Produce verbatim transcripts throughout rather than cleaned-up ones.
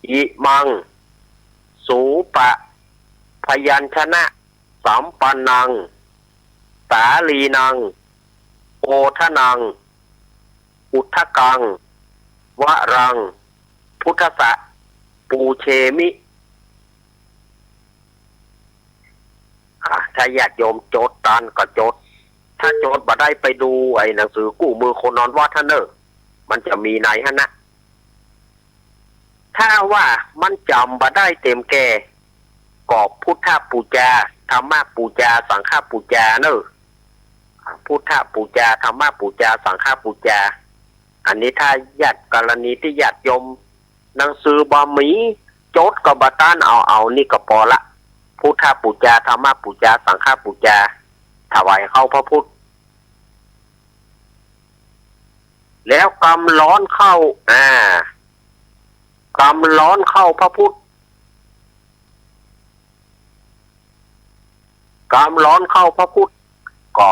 อิมัง สูปะ พยัญชนะ สัมปันนัง สาลีนัง โอทนัง อุทธัง วรัง พุทธัสสะ ปูเชมิ อ่า ถ้าญาติโยมจดต๋ามก็จด ถ้าจดบ่ได้ไปดูไอ้หนังสือกู้มือคนนอนวัดหั้นเน่อ มันจะมีในหั้นนะ ถ้าว่ามันจ๋ำบ่ได้เตรียมแก่ ก็พุทธปูจา ธรรมปูจา สังฆปูจาเน่อ พุทธปูจา ธรรมปูจา สังฆปูจา อันนี้ถ้าญาติ กรณีตี้ญาติโยมหนังสือบ่มี จดก็บ่ต้านเอา เอานี่ก็ปอละ พุทธปูจา ธรรมปูจา สังฆปูจา ถวายเข้าพระพุทธ แล้วกำร้อนเข้า อ่า กำร้อนเข้าพระพุทธ กำร้อนเข้าพระพุทธ ก็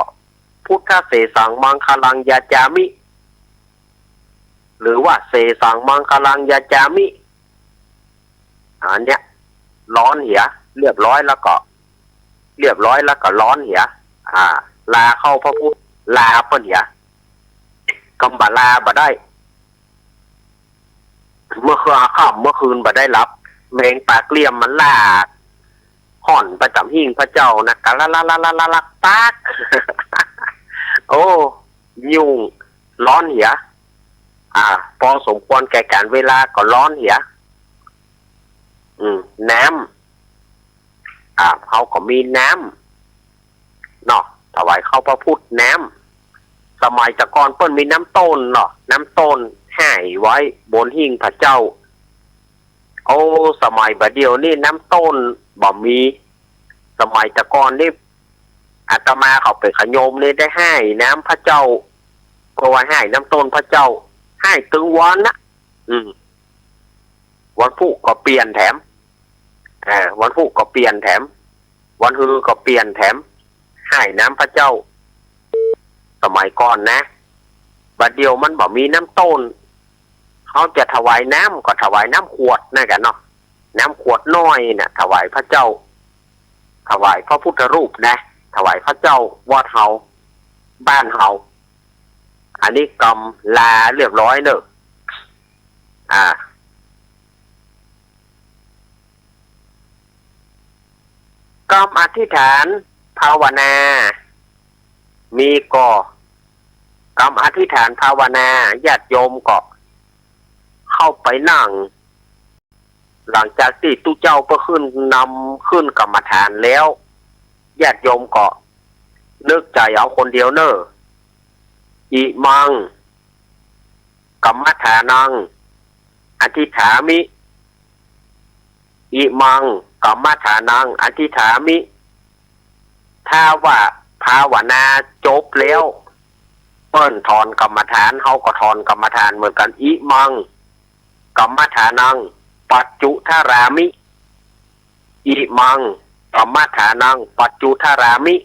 พุทธเสสังมังคลังยาจามิ หรือว่าเสสังมังคลังยาจามิ อันเนี้ย ร้อนเหีย เรียบร้อยแล้วก็ เรียบร้อยแล้วก็ร้อนเหีย อ่า ลาเข้าพระพุทธ ลาเปิ้นเหีย กำบ่าลาบ่ได้ เมื่อคืนค่ำเมื่อคืนบ่ได้หลับ แมงปากเหลี่ยมมันล่า ฮ้อนประจ๋ำหิ้งพระเจ้านะ กะละละละละละละ ปาก โอ้ ยุ่ง ร้อนเหีย อ่า ปอสมควรแก่ก๋านเวลาก็ร้อนเหีย อืม น้ำ อ่า เฮาก็มีน้ำ เนาะ ถวายเข้าพระพุทธน้ำ สมัยแต่ก่อนเปิ้นมีน้ำต้นเนาะ น้ำต้นห้อยไว้บนหิ้งพระเจ้า โอ้ สมัยบ่าเดี่ยวนี้น้ำต้นบ่มี สมัยแต่ก่อนนี่ อาตมาเข้าไปขยมนี่ได้ห้อยน้ำพระเจ้า ก็ว่าห้อยน้ำต้นพระเจ้า ห้อยตึงวันนะ อืม วันพูกก็เปลี่ยนแถม อ่า วันพูกก็เปลี่ยนแถม วันฮือก็เปลี่ยนแถม ห้อยน้ำพระเจ้า สมัยก่อนนะ บ่าเดี่ยวมันบ่มีน้ำต้น เฮาจะถวายน้ำก็ถวายน้ำขวดนั่นกะเนาะ น้ำขวดน้อยน่ะ ถวายพระเจ้า ถวายพระพุทธรูปนะ ถวายพระเจ้าวัดเฮา บ้านเฮา อันนี้กำลาเรียบร้อยเน่อ อ่า กำอธิษฐานภาวนา มีก่อ กำอธิษฐานภาวนา ญาติโยมก็เข้าไปนั่ง หลังจากตี้ตุ๊เจ้าเปิ้นขึ้นนำขึ้นกรรมฐานแล้ว ญาติโยมก็นึกใจ๋เอาคนเดียวเน่อ อิมัง กรรมฐานัง อธิษฐามิ อิมัง กรรมฐานัง อธิษฐามิ ถ้าว่าภาวนาจบแล้ว เปิ้นถอนกรรมฐาน เฮาก็ถอนกรรมฐานเหมือนกั๋น อิมัง กรรมฐานัง ปัจจุทารามิ อิมัง กรรมฐานัง ปัจจุทารามิ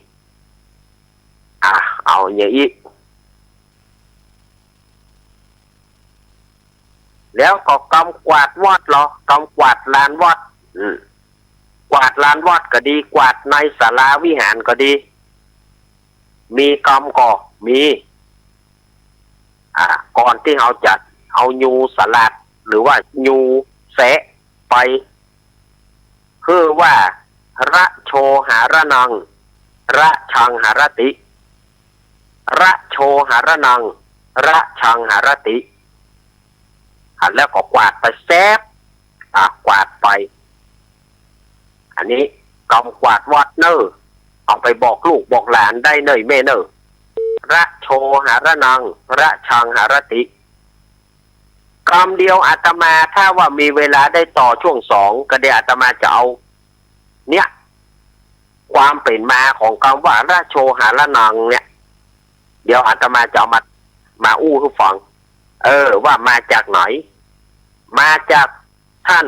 อ่ะ เอาอย่างอี้ แล้วก็กำกวาดวัดเหรอ กำกวาดลานวัด อืม กวาดลานวัดก็ดี กวาดในศาลาวิหารก็ดี มีกำก็มี อ่า ก่อนตี้เฮาจะเอายูสลัด หรือว่ายูแซะไป คือว่า ระโชหะระนัง ระชังหะระติ ระโชหะระนัง ระชังหะระติ อ่ะ แล้วก็กวาดไปแซบ อ่ะ กวาดไป อันนี้กำกวาดวัดเน่อ เอาไปบอกลูกบอกหลานได้เน่อแม่เน่อ ระโชหะระนัง ระชังหะระติ กำเดียวอาตมา ถ้าว่ามีเวลาได้ต่อช่วงสอง ก็เดี๋ยวอาตมาจะเอา เนี่ย ความเป๋นมาของกำว่า ระโชหะระนัง เนี่ย เดี๋ยวอาตมาจะเอามา มาอู้หื้อฟัง เออ ว่ามาจากไหน มาจากท่าน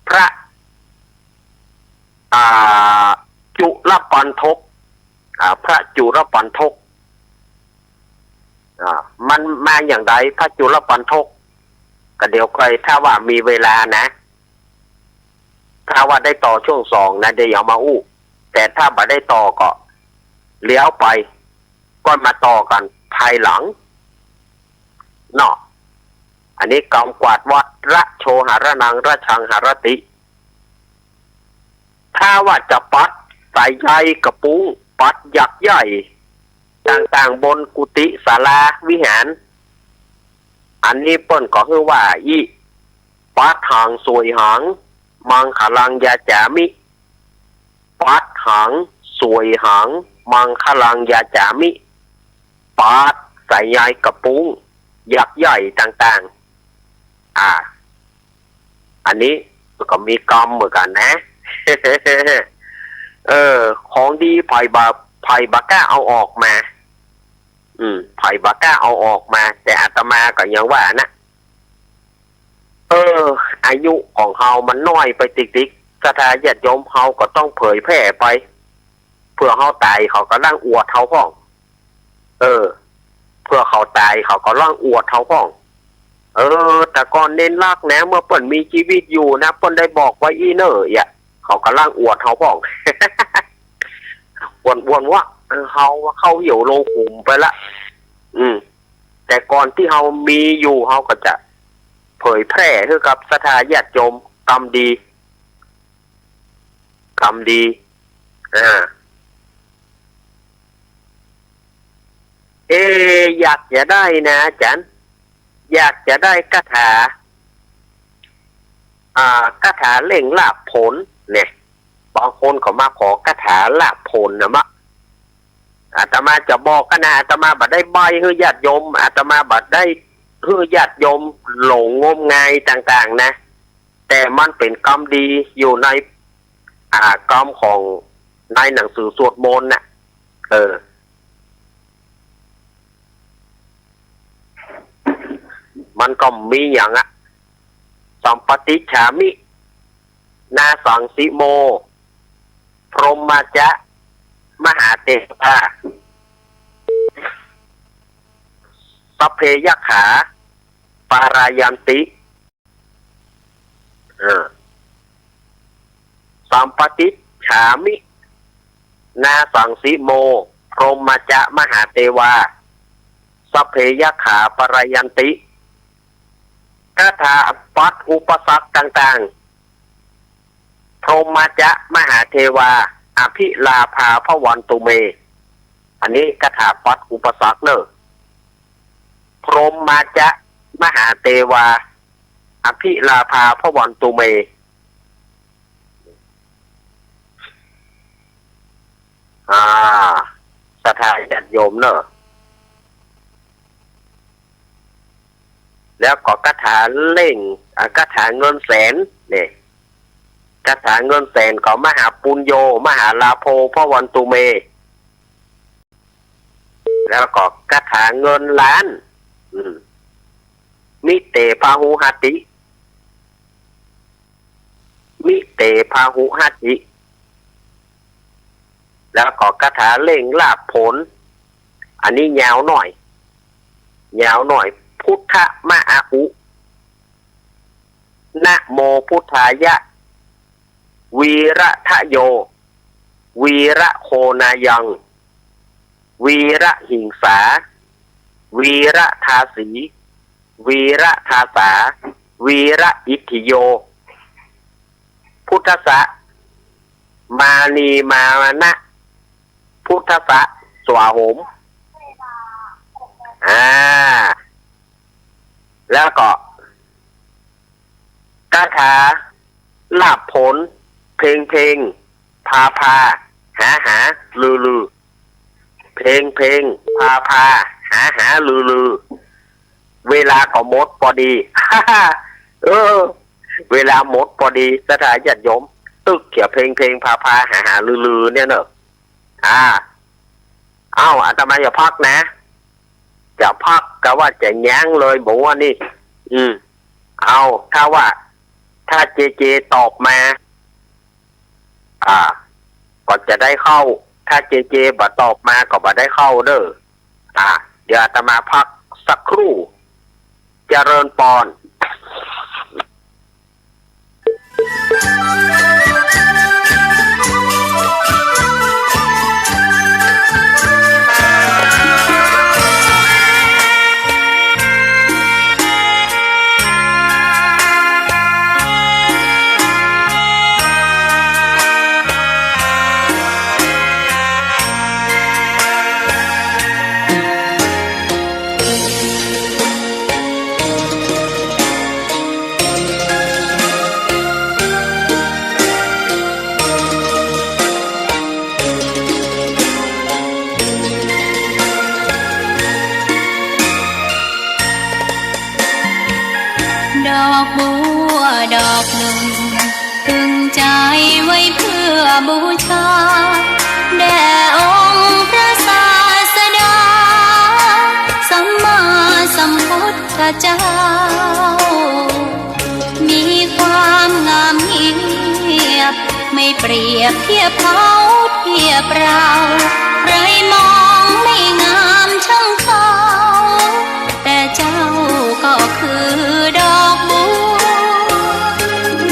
พระ อ่า จุลปัณฑก อ่า พระจุลปัณฑก อ่า มันมาอย่างใด พระจุลปัณฑก ก็เดี๋ยวค่อย ถ้าว่ามีเวลานะ ถ้าว่าได้ต่อช่วงสองนะ เดี๋ยวเอามาอู้ แต่ถ้าบ่ได้ต่อก็เลี้ยวไป ก็มาต่อกั๋นภายหลังเนาะ อันนี้กำกวาดวัด ระโชหะระนัง ระชังหะระติ ถ้าว่าจะปัดสายใยกระปุ้ง ปัดหยักใหญ่ต่างๆ บนกุฏิศาลาวิหาร อันนี้เปิ้นก็คือว่า อิ ปัดหัง สวยหัง มังคลัง ยาจามิ ปัดหัง สวยหัง มังคลัง ยาจามิ ปัดสายใยกระปุ้ง หยักใหญ่ต่างๆ อ่า อันนี้ก็มีกำเหมือนกั๋นนะ เออ ของดีใผบ่ ใผบ่กล้าเอาออกมา อืม ใผบ่กล้าเอาออกมา แต่อาตมาก็ยังว่านะ เออ อายุของเฮามันน้อยไปติ๊กๆ ศรัทธาญาติโยม เฮาก็ต้องเผยแผ่ไป เผื่อเฮาต๋ายเขาก็ลังอวดเฮาพ่อง เออ เผื่อเขาต๋ายเขาก็ลังอวดเฮาพ่อง เออ แต่ก่อนเณรลักษณ์นะ เมื่อเปิ้นมีจีวิตอยู่นะ เปิ้นได้บอกไว้อี้เน่อ เยียะ เขาก็ลังอวดเฮาพ่อง อวด อวดว่า เออ เฮาเข้าเหี่ยวลงขุมไปละ อืม แต่ก่อนตี้เฮามีอยู่ เฮาก็จะเผยแผ่หื้อกับศรัทธาญาติโยม กำดี กำดี อ่า เอ อยากจะได้นะอาจ๋ารย์ อยากจะได้คาถา อ่า คาถาเร่งลาภผลเนี่ย บางคนก็มาขอคาถาลาภผลนะมะ อาตมาจะบอกกั๋นนะ อาตมาบ่ได้ใบ้หื้อญาติโยม อาตมาบ่ได้หื้อญาติโยมหลงงมงายต่างๆ นะ แต่มันเป๋นกำดีอยู่ใน อ่า กำของในหนังสือสวดมนต์น่ะ เออ มันก็มีอย่างอะ สัมปติจฉามิ นาสังสิโม พรหมาจะ มหาเทวา สัพเพยักขา ปารายันติ เออ สัมปติจฉามิ นาสังสิโม พรหมาจะ มหาเทวา สัพเพยักขา ปารายันติ คาถาปัดอุปสรรคต่างๆ พรหมาจะ มหาเทวา อภิลาภา ภวันตุเม อันนี้คาถาปัดอุปสรรคเน่อ พรหมาจะ มหาเทวา อภิลาภา ภวันตุเม อ่า ศรัทธาญาติโยมเน่อ แล้วก็คาถาเร่ง อ่า คาถาเงินแสนเนี่ย คาถาเงินแสนก็ มหาปุญโญ มหาลาโภ ภวันตุเม แล้วก็คาถาเงินล้าน อืม มิเตพาหุหัตถิ มิเตพาหุหัตถิ แล้วก็คาถาเร่งลาภผล อันนี้ยาวหน่อย ยาวหน่อย พุทธะมะอะอุ นะโมพุทธายะ วีระทะโย วีระโคนายัง วีระหิงสา วีระทาสี วีระทาสา วีระอิทธิโย พุทธัสสะ มานีมานะ พุทธัสสะ สวาโหม อ่า แล้วก็ คาถาลาภผล เพลงเพลง พาพา หาหา ลือลือ เพลงเพลง พาพา หาหา ลือลือ เวลาก็หมดปอดี เออ เวลาหมดปอดี ศรัทธาญาติโยม ตึกเขียเพลงเพลง พาพา หาหา ลือลือ เนี่ยเนอะ อ่า เอ้า อาตมาจะพักนะ จะพักกะว่าจะยั้งเลย บอกว่านี่ อืม เอา ถ้าว่า ถ้าเจเจตอบมา อ่า ก็จะได้เข้า ถ้าเจเจบ่ตอบมาก็บ่ได้เข้าเด้อ อ่า เดี๋ยวอาตมาพักสักครู่ เจริญปอน บูชา แด่องค์พระศาสดา สัมมาสัมพุทธเจ้า มีความงามเงียบ ไม่เปรียบเทียบเขาเทียบเรา ใครมองไม่งามช่างเขา แต่เจ้าก็คือดอกบัว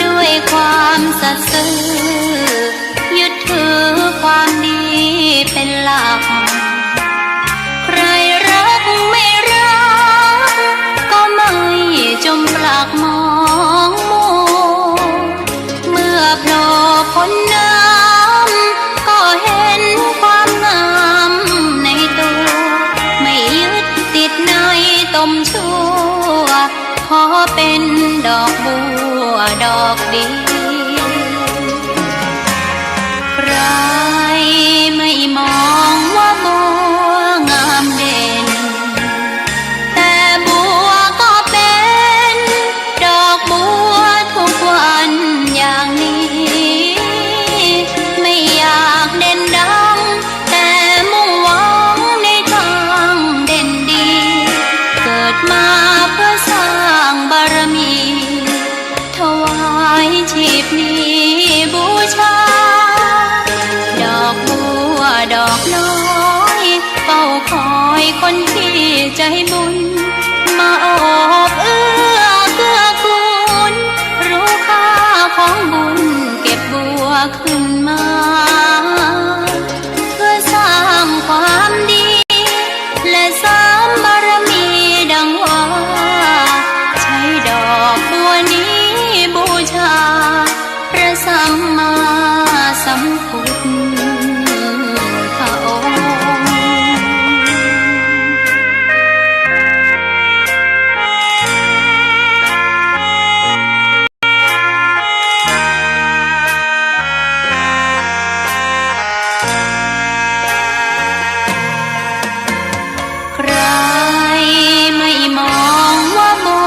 ด้วยความสัตย์ซื่อ ยึดถือความดีเป็นหลัก ใครรักไม่รัก ก็ไม่จมปลักมองมัว เมื่อโผล่พ้นน้ำ ก็เห็นความงามในตัว ไม่ยึดติดในตมชั่ว ขอเป็นดอกบัวดอกเดียว ใครไม่มองว่าบัวงามเด่น แต่บัวก็เป็นดอกบัวทุกวันอย่างนี้ ไม่อยากเด่นดัง แต่มุ่งหวังในทางเด่นดี เกิดมาเพื่อสร้างบารมี ถวายชีพนี้บูชา ดอกบัวดอกน้อย เฝ้าคอยคนที่ใจบุญ มาโอบเอื้อเกื้อกูล รู้ค่าของบุญเก็บบัวขึ้นมา เพื่อสร้างความดี และเสริมบารมีดังว่า ใช้ดอกบัวนี้บูชา พระสัมมาสัมพุทธองค์ ใครไม่มองว่าบั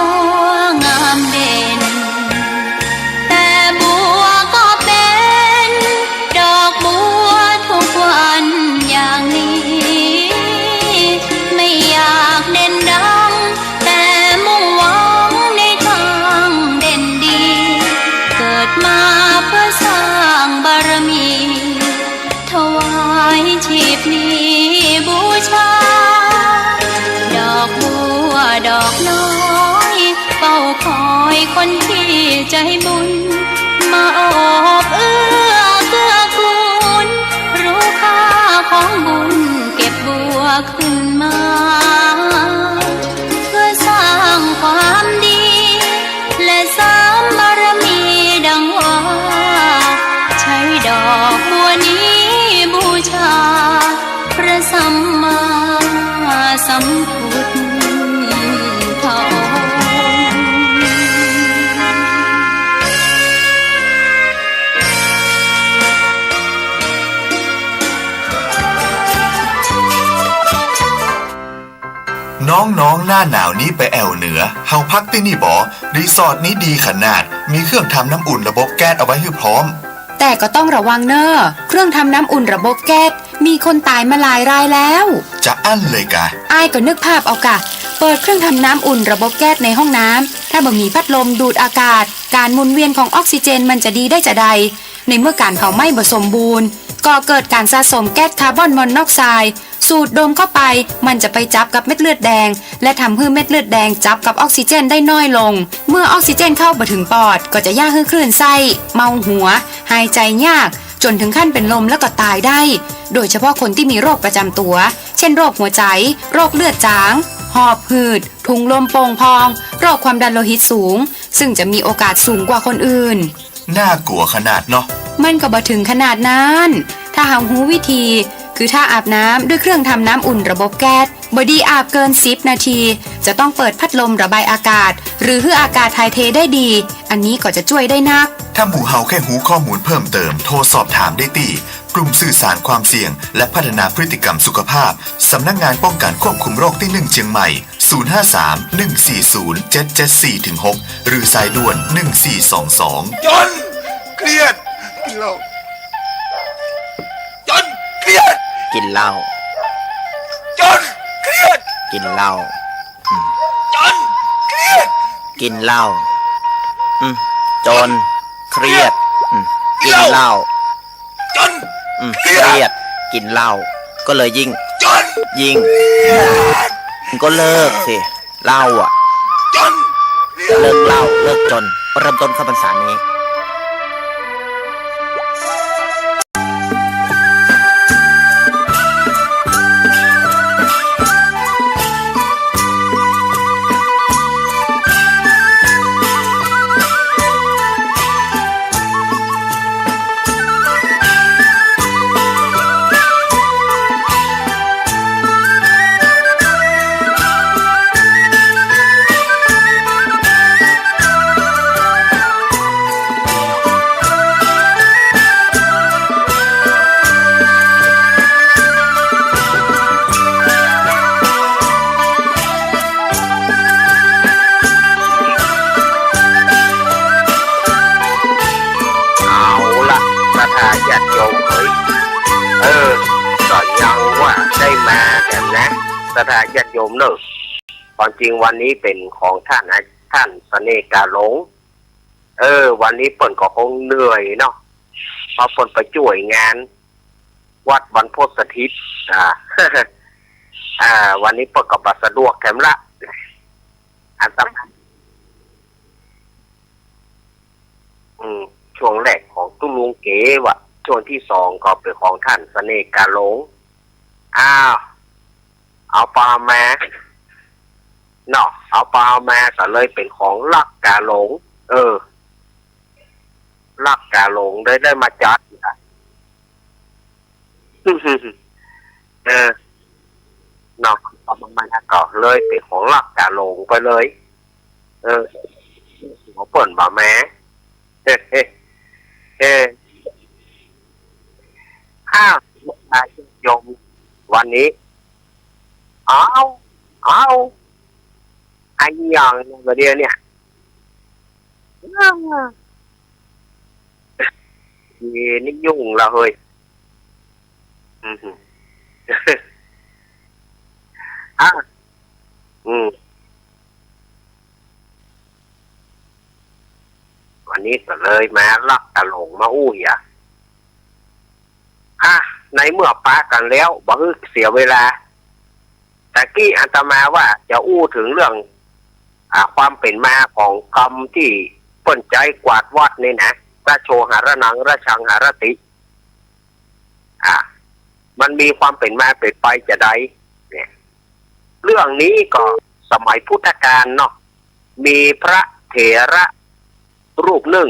วงามเด่น แต่บัวก็เป็นดอกบัวทุกวันอย่างนี้ ไม่อยากเด่นดัง แต่มุ่งหวังในทางเด่นดี เกิดมาเพื่อสร้างบารมี ถวายชีพนี้บูชา ดอกบัวดอกน้อย เฝ้าคอยคนที่ใจบุญ มาโอบเอื้อเกื้อกูล รู้ค่าของบุญเก็บบัวขึ้นมา เพื่อสร้างความดี และเสริมบารมีดังว่า ใช้ดอกบัวนี้บูชา พระสัมมาสัมพุทธองค์ น้องๆ หน้าหนาวนี้ไปแอ่วเหนือ เฮาพักตี้นี่บ่ รีสอร์ทนี้ดีขนาด มีเครื่องทำน้ำอุ่นระบบแก๊สเอาไว้หื้อพร้อม แต่ก็ต้องระวังเน่อ เครื่องทำน้ำอุ่นระบบแก๊ส มีคนต๋ายมาหลายรายแล้ว จะอั้นเลยกา อ้ายก็นึกภาพเอากา เปิดเครื่องทำน้ำอุ่นระบบแก๊สในห้องน้ำ ถ้าบ่มีพัดลมดูดอากาศ ก๋านหมุนเวียนของออกซิเจนมันจะดีได้จาใด ในเมื่อก๋านเผาไหม้บ่สมบูรณ์ ก่อเกิดก๋านสะสมแก๊สคาร์บอนมอนอกไซด์ สูดดมเข้าไป มันจะไปจับกับเม็ดเลือดแดง และทำหื้อเม็ดเลือดแดงจับกับออกซิเจนได้น้อยลง เมื่อออกซิเจนเข้าบ่ถึงปอด ก็จะเยียะหื้อคลื่นไส้ เมาหัว หายใจ๋ยาก จ๋นถึงขั้นเป๋นลมแล้วก็ต๋ายได้ โดยเฉพาะคนตี้มีโรคประจ๋ำตั๋ว เช่น โรคหัวใจ๋ โรคเลือดจ๋าง หอบหืด ถุงลมโป่งพอง โรคความดันโลหิตสูง ซึ่งจะมีโอกาสสูงกว่าคนอื่น น่ากลัวขนาดเนาะ มันก็บ่ถึงขนาดนั้น ถ้าเฮาฮู้วิธี คือถ้าอาบน้ำด้วยเครื่องทำน้ำอุ่นระบบแก๊ส บ่ดีอาบเกินสิบนาที จะต้องเปิดพัดลมระบายอากาศ หรือหื้ออากาศถ่ายเทได้ดี อันนี้ก็จะจ้วยได้นัก ถ้าหมู่เฮาแค่ฮู้ข้อมูลเพิ่มเติม โทรสอบถามได้ตี้ กลุ่มสื่อสารความเสี่ยง และพัฒนาพฤติกรรมสุขภาพ สำนักงานป้องกันควบคุมโรคตี้หนึ่งเจียงใหม่ ศูนย์ห้าสาม หนึ่งสี่ศูนย์ เจ็ดเจ็ดสี่ ถึง หก หรือสายด่วน หนึ่งสี่สองสอง จน เครียด กินเหล้า กิ๋นเหล้า จนเครียด กิ๋นเหล้า อืม จนเครียด กิ๋นเหล้า อืม จนเครียด อืม กิ๋นเหล้า จน อืม เครียด เครียด กิ๋นเหล้า ก็เลยยิ่ง จน ยิ่ง เครียด ก็เลิกสิ เหล้าอะ จน เลิกเหล้า เลิกจน เริ่มต้นเข้าพรรษานี้ เอาละ ศรัทธาญาติโยมเอ๋ย เออ ก็ยังว่าได้มาแหมนะ ศรัทธาญาติโยมเนอะ ความจริงวันนี้เป๋นของท่านนะ ท่านเสน่ห์กาหลง เออ วันนี้เปิ้นก็คงเหนื่อยเนาะ เพราะเปิ้นไปจ้วยงาน วัดบรรพตสถิต อ่า อ่า วันนี้เปิ้นก็บ่สะดวกแถมละ อาตมา อืม ช่วงแรกของตุ๊ลุงเก๋วะ ช่วงตี้สองก็เป๋นของท่านเสน่ห์กาหลง อ้าว เอาปามา เนาะ เอาปามาก็เลยเป๋นของลักษณ์กาหลง เออ ลักษณ์กาหลงได้ ได้มาจัด เออ เนาะ เอาปามาก็เลยเป๋นของลักษณ์กาหลงไปเลย เออ ของเปิ้นบ่าแม้ เฮ้ เฮ้ เฮ้ อ้าว โยม วันนี้ เอา เอา อะหยังเนี่ย บ่าเดี่ยวเนี่ย เฮ้ย นี่ยุ่งละเฮ้ย อืม อ่ะ อืม วันนี้ก็เลยมาลักษณ์กาหลงมาอู้อีกอะ อ่ะ ในเมื่อปะกั๋นแล้ว บ่หื้อเสียเวลา ตะกี้อาตมาว่าจะอู้เถิงเรื่อง อ่า ความเป๋นมาของกำตี้เปิ้นใจ๊กวาดวัดนี่นะ รโชหรณัง รชังหรติ อ่า มันมีความเป๋นมาเป๋นไปจาใดเนี่ย เรื่องนี้ก็สมัยพุทธกาลเนาะ มีพระเถระรูปนึ่ง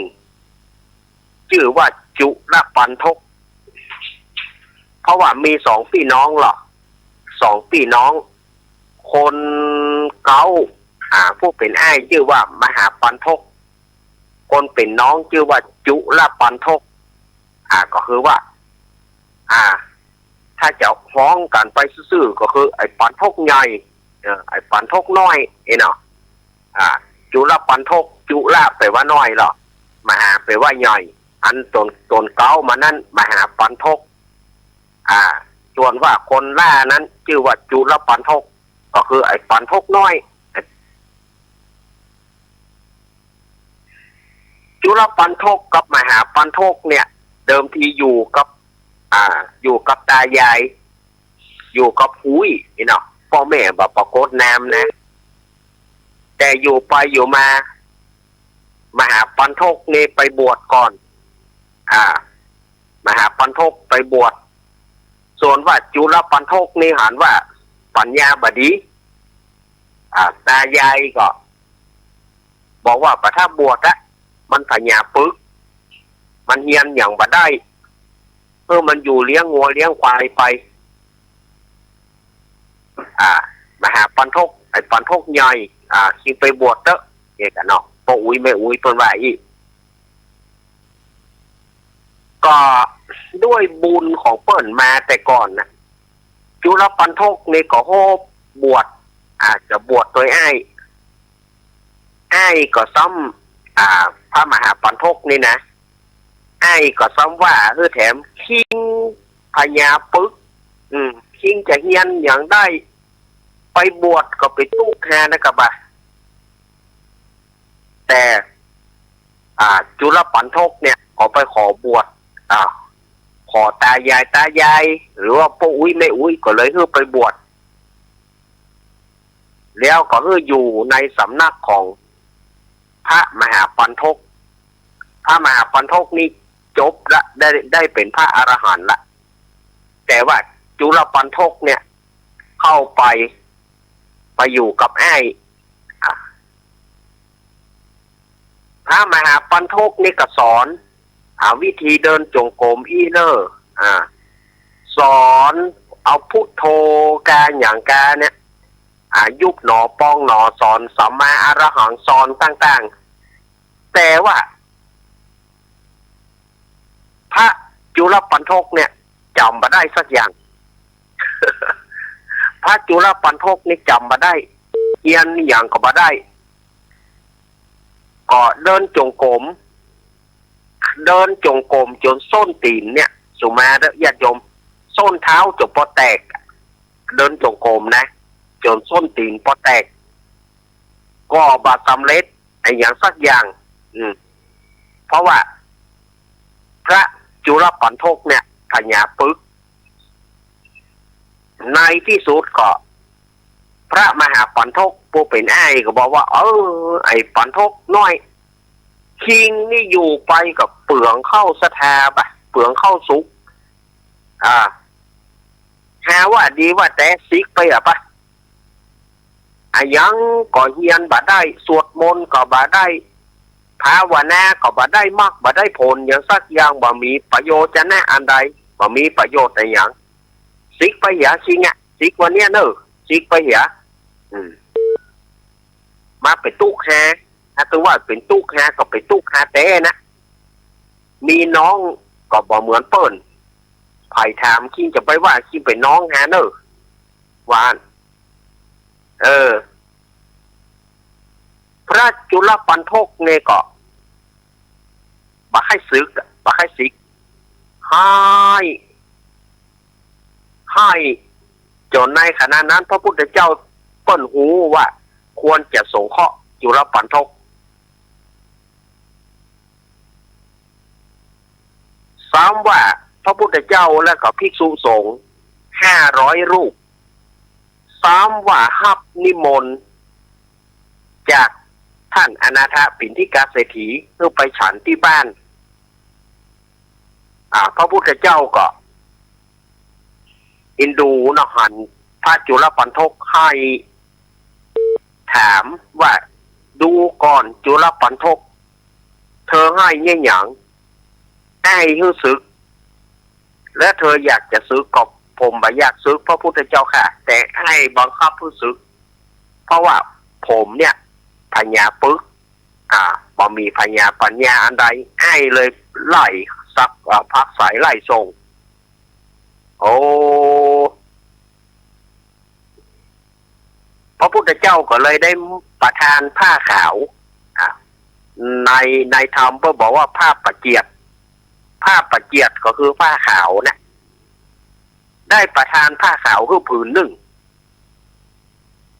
จื้อว่าจุลปัณฑก เพราะว่ามีสองปี้น้องเนาะ สองปี้น้อง คนเก๊า อ่า ผู้เป๋นอ้ายจื้อว่ามหาปัณฑก คนเป๋นน้องจื้อว่าจุลปัณฑก อ่า ก็คือว่า อ่า ถ้าจะฮ้องกั๋นไปซื่อๆ ก็คือไอ้ปัณฑกใหญ่ เออ ไอ้ปัณฑกน้อย เอ้ยเนาะ อ่า จุลปัณฑก จุลแป๋ว่าน้อยเนาะ มหาแป๋ว่าใหญ่ อันต๋น ต๋นเก๊ามานั้น มหาปัณฑก อ่า ส่วนว่าคนล้านั้นจื้อว่าจุลปัณฑก ก็คือไอ้ปัณฑกน้อย จุลปัณฑกกับมหาปัณฑกเนี่ย เดิมทีอยู่กับ อ่า อยู่กับตายาย อยู่กับฮู้ย นี่เนาะ ป้อแม่บ่ปรากฏนามนะ แต่อยู่ไปอยู่มา มหาปัณฑกนี่ไปบวชก่อน อ่า มหาปัณฑกไปบวช ส่วนว่าจุลปัณฑกนี่หันว่าปัญญาบ่ดี อ่า ตายายก็บอกว่าบ่ถ้าบวชอะ มันปัญญาปึก มันเฮียนหยังบ่ได้ เออ มันอยู่เลี้ยงงัวเลี้ยงควายไป อ่า มหาปัณฑก ไอ้ปัณฑกใหญ่ อ่า จึงไปบวชเต๊อะ เนี่ยกั๋นเนาะ ป้ออุ๊ยแม่อุ๊ยเปิ้นว่าอี้ ก็ด้วยบุญของเปิ้นมาแต่ก่อนนะ จุลปัณฑกนี่ก็โฮบวช อาจจะบวชโตยอ้าย อ้ายก็ซ้ำ อ่า พระมหาปัณฑกนี่นะ อ้ายก็ซ้ำว่า เออ แถมคิงพญาปึก อืม คิงจะเฮียนหยังได้ ไปบวชก็เป๋นตุ๊กแฮนะกะบ่า แต่ อ่า จุลปัณฑกเนี่ย ก็ไปขอบวช อ่า ขอตายาย ตายาย หรือว่าป้ออุ๊ยแม่อุ๊ยก็เลยหื้อไปบวช แล้วก็หื้ออยู่ในสำนักของพระมหาปัณฑก พระมหาปัณฑกนี่จบละ ได้ ได้เป๋นพระอรหันต์ละ แต่ว่าจุลปัณฑกเนี่ย เข้าไป ไปอยู่กับอ้าย อ่า พระมหาปัณฑกนี่ก็สอน อ่า วิธีเดินจงกรมอี้เน่อ อ่า สอนเอาพุทโธกาหยังกาเนี่ย อ่า ยุบหนอปองหนอ สอนสัมมาอรหัง สอนต่างๆ แต่ว่า พระจุลปัณฑกเนี่ยจ๋ำบ่ได้สักอย่าง พระจุลปัณฑกนี่จ๋ำบ่ได้ เฮียนหยังก็บ่ได้ ก็เดินจงกรม เดินจงกรมจ๋นส้นตี๋นเนี่ย สุมาเต๊อะญาติโยม ส้นเท้าจ๋นปอแตก เดินจงกรมนะ จ๋นส้นตี๋นปอแตก ก็บ่สำเร็จอะหยังสักอย่าง อืม เพราะว่า พระจุลปัณฑกเนี่ย ผญาปึกษ์ ในตี้สุดก็ พระมหาปัณฑกผู้เป๋นอ้ายก็บอกว่า เออ ไอ้ปัณฑกน้อย คิงนี่อยู่ไปก็เปืองเข้าศรัทธาบ่ะ เปืองเข้าสุข อ่า หาว่าดีว่าแต๊ สิกไปอะปะ อะหยังก็เฮียนบ่ได้ สวดมนต์ก็บ่ได้ ภาวนาก็บ่ได้มรรค บ่ได้ผลหยังสักอย่าง บ่มีประโยชน์จะนะอันใด บ่มีประโยชน์อะหยัง สิกไปเหียคิงอะ สิกวันเนี้ยเน่อ สิกไปเหีย อืม มาเป๋นตุ๊กแฮ ถ้าถือว่าเป๋นตุ๊กแฮก็เป๋นตุ๊กแฮแต๊นะ มีน้องก็บ่เหมือนเปิ้น ใผถามคิงจะไปว่าคิงเป๋นน้องแฮเน่อ ว่าอั้น เออ พระจุลปัณฑกเนี่ยก็บ่ใค่สึกอะ บ่ใค่สิก ฮ้าย ฮ้าย จ๋นในขณะนั้นพระพุทธเจ้าเปิ้นฮู้ว่าควรจะสงเคราะห์จุลปัณฑก ซ้ำว่าพระพุทธเจ้าและก็ภิกษุสงฆ์ห้าร้อยรูป ซ้ำว่าฮับนิมนต์จากท่านอนาถปิณฑิกะเศรษฐีหื้อไปฉันตี้บ้าน อ่า พระพุทธเจ้าก็อินดูเนาะ หันพระจุลปัณฑกฮ้าย ถามว่า ดูก่อนจุลปัณฑก เธอฮ้ายเยียะหยัง อ้ายหื้อสึก และเธออยากจะสึกก็ ผมบ่อยากสึกพระพุทธเจ้าข้า แต่อ้ายบังคับหื้อสึก เพราะว่าผมเนี่ยผญาปึกษ์ อ่า บ่มีผญาปัญญาอันใด อ้ายเลยไล่สัก อ่า ผลักไสไล่ส่ง โอ้ พระพุทธเจ้าก็เลยได้ประทานผ้าขาว อ่ะ ใน ในธรรมเปิ้นบอกว่าผ้าประเจียด ผ้าประเจียดก็คือผ้าขาวนะ ได้ประทานผ้าขาวหื้อผืนนึ่ง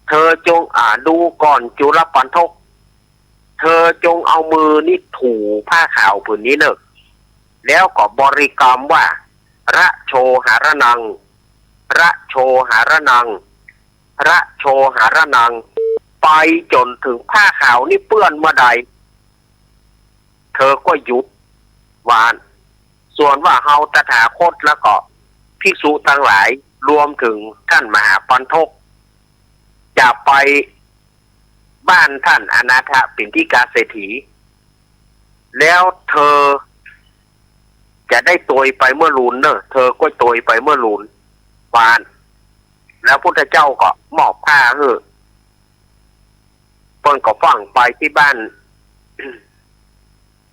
เธอจง อ่า ดูก่อนจุลปัณฑก เธอจงเอามือนี่ถูผ้าขาวผืนนี้เน่อ แล้วก็บริกรรมว่า ระโชหะระนัง ระโชหะระนัง ระโชหะระนัง ไปจ๋นเถิงผ้าขาวนี่เปื้อนเมื่อใด เธอก็หยุด ว่าอั้น ส่วนว่าเฮาตถาคตแล้วก็ภิกษุตังหลาย รวมเถิงท่านมหาปัณฑก จะไปบ้านท่านอนาถปิณฑิกะเศรษฐี แล้วเธอจะได้ตวยไปเมื่อลูนเน่อ เธอก็ตวยไปเมื่อลูน ว่าอั้น แล้วพุทธเจ้าก็มอบผ้าหื้อ เปิ้นก็ฟั่งไปตี้บ้าน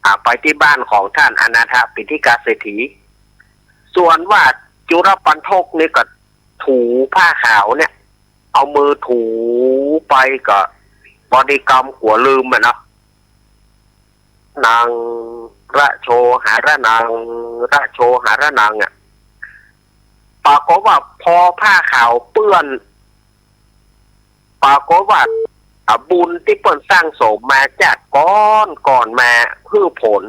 อ่า ไปตี้บ้านของท่านอนาถปิณฑิกะเศรษฐี ส่วนว่าจุลปัณฑกนี่ก็ถูผ้าขาวเนี่ย เอามือถูไปก็บริกรรมกั๋วลืมอะเนาะ นัง ระโชหะระนัง ระโชหะระนังอะ ไป ปรากฏว่าพอผ้าขาวเปื้อน ปรากฏว่า อ่า บุญตี้เปิ้นสั่งสมมาจากก่อนก่อนมาหื้อผล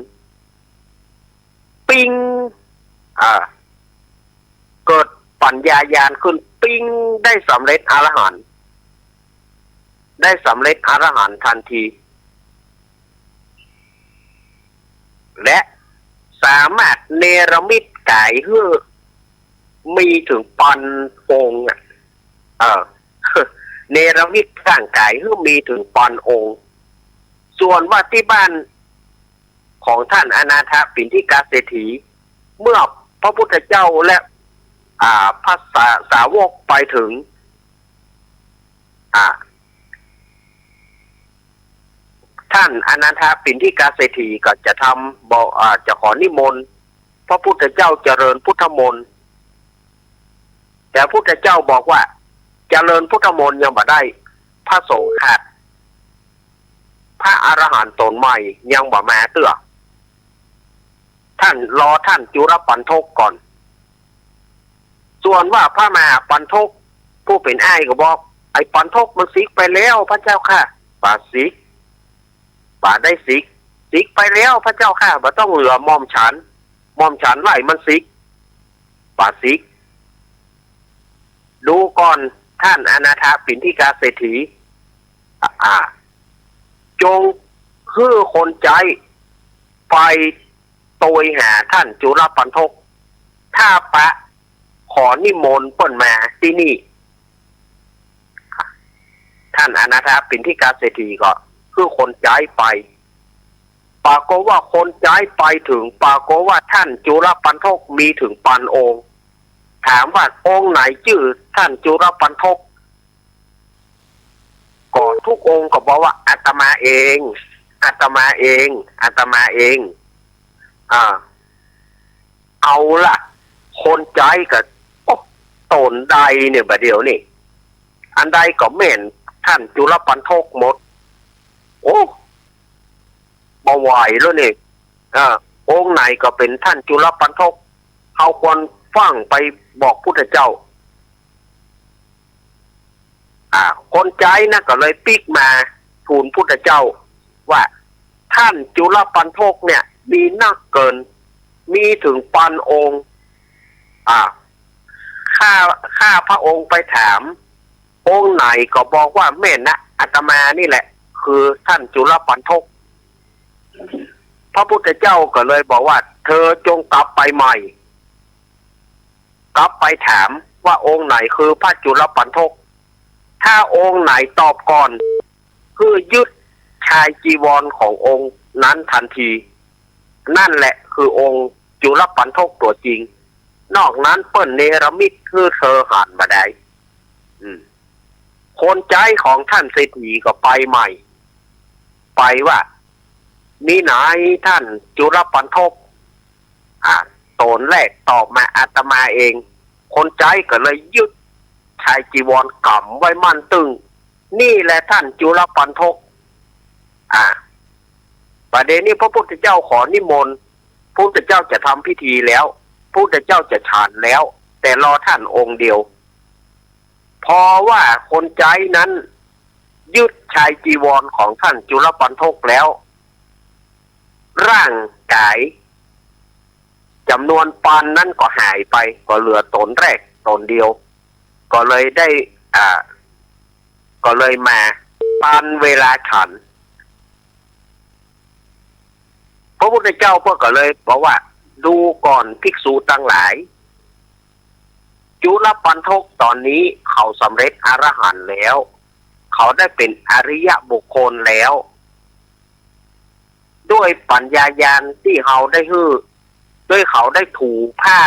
ปิ๊ง อ่า เกิดปัญญาญาณขึ้น ปิ๊ง ได้สำเร็จอรหันต์ ได้สำเร็จอรหันต์ทันที และสามารถเนรมิตก๋ายหื้อมีเถิงปันองค์อะ เออ เนรมิตร่างก๋ายหื้อมีเถิงปันองค์ ส่วนว่าตี้บ้านของท่านอนาถปิณฑิกะเศรษฐี เมื่อพระพุทธเจ้าและ อ่า พระสา- สาวกไปเถิง อ่า ท่านอนาถปิณฑิกะเศรษฐีก็จะทำ บอก อ่า จะขอนิมนต์ พระพุทธเจ้าเจริญพุทธมนต์ แต่พุทธเจ้าบอกว่า เจริญพุทธมนต์ยังบ่ได้ พระสงฆ์ขาด พระอรหันต์ต๋นใหม่ยังบ่มาเตื้อ ท่านรอท่านจุลปัณฑกก่อน ส่วนว่าพระมหาปัณฑกผู้เป๋นอ้ายก็บอก ไอ้ปัณฑกมันสิกไปแล้วพระเจ้าข้า บ่าสิก บ่าได้สิก สิกไปแล้วพระเจ้าข้า บ่ต้องเหลือหม่อมฉัน หม่อมฉันไล่มันสิก บ่าสิก ดูก่อนท่านอนาถปิณฑิกะเศรษฐี อ่า อ่า จงหื้อคนใจ๊ไปโตยหาท่านจุลปัณฑก ถ้าปะขอนิมนต์เปิ้นมาตี้นี่ ท่านอนาถปิณฑิกะเศรษฐีก็หื้อคนใจ๊ไป ปรากฏว่าคนใจ๊ไปเถิง ปรากฏว่าท่านจุลปัณฑกมีเถิงปันองค์ ถามว่าองค์ไหนจื้อท่านจุลปัณฑก ก็ทุกองค์ก็บอกว่าอาตมาเอง อาตมาเอง อาตมาเอง อ่า เอาละ คนใจ๊ก็ โอ้ ต๋นใดเนี่ยบ่าเดี่ยวนี่ อันใดก็แม่นท่านจุลปัณฑกหมด โอ้ บ่ไหวแล้วนี่ เออ องค์ไหนก็เป๋นท่านจุลปัณฑก เฮาควรฟั่งไปบอกพุทธเจ้า อ่า คนใจ๊นะก็เลยปิ๊กมาทูลพุทธเจ้าว่า ท่านจุลปัณฑกเนี่ยมีนักเกิน มีเถิงปันองค์ อ่า ข้า ข้าพระองค์ไปถาม องค์ไหนก็บอกว่าแม่นนะ อาตมานี่แหละ คือท่านจุลปัณฑก พระพุทธเจ้าก็เลยบอกว่า เธอจงกลับไปใหม่ กลับไปถามว่าองค์ไหนคือพระจุลปัณฑก ถ้าองค์ไหนตอบก่อน คือยึดชายจีวรขององค์นั้นทันที นั่นแหละคือองค์จุลปัณฑกตัวจริง นอกนั้นเปิ้นเนรมิตหื้อเธอหันบ่ได้ อืม คนใจ๊ของท่านเศรษฐีก็ไปใหม่ ไปว่า มีไหนท่านจุลปัณฑก อ่า ต๋นแรกตอบมาอาตมาเอง คนใจ๊ก็เลยยึดชายจีวรก๋ำไว้มั่นตึง นี่แหละท่านจุลปัณฑก อ่า บ่าเดี่ยวนี้พระพุทธเจ้าขอนิมนต์ พุทธเจ้าจะทำพิธีแล้ว พุทธเจ้าจะฉันแล้ว แต่รอท่านองค์เดียว เพราะว่าคนใจ๊นั้นยึดชายจีวรของท่านจุลปัณฑกแล้ว ร่างก๋ายจ๋ำนวนปันนั้นก็หายไป ก็เหลือต๋นแรกต๋นเดียว ก็เลยได้ อ่า ก็เลยมาตันเวลาฉัน พระพุทธเจ้าเปิ้นก็เลยบอกว่า ดูก่อนภิกษุตังหลาย จุลปัณฑกต๋อนนี้เขาสำเร็จอรหันต์แล้ว เขาได้เป๋นอริยบุคคลแล้ว ด้วยปัญญาญาณตี้เฮาได้หื้อ ด้วยเขาได้ถูผ้า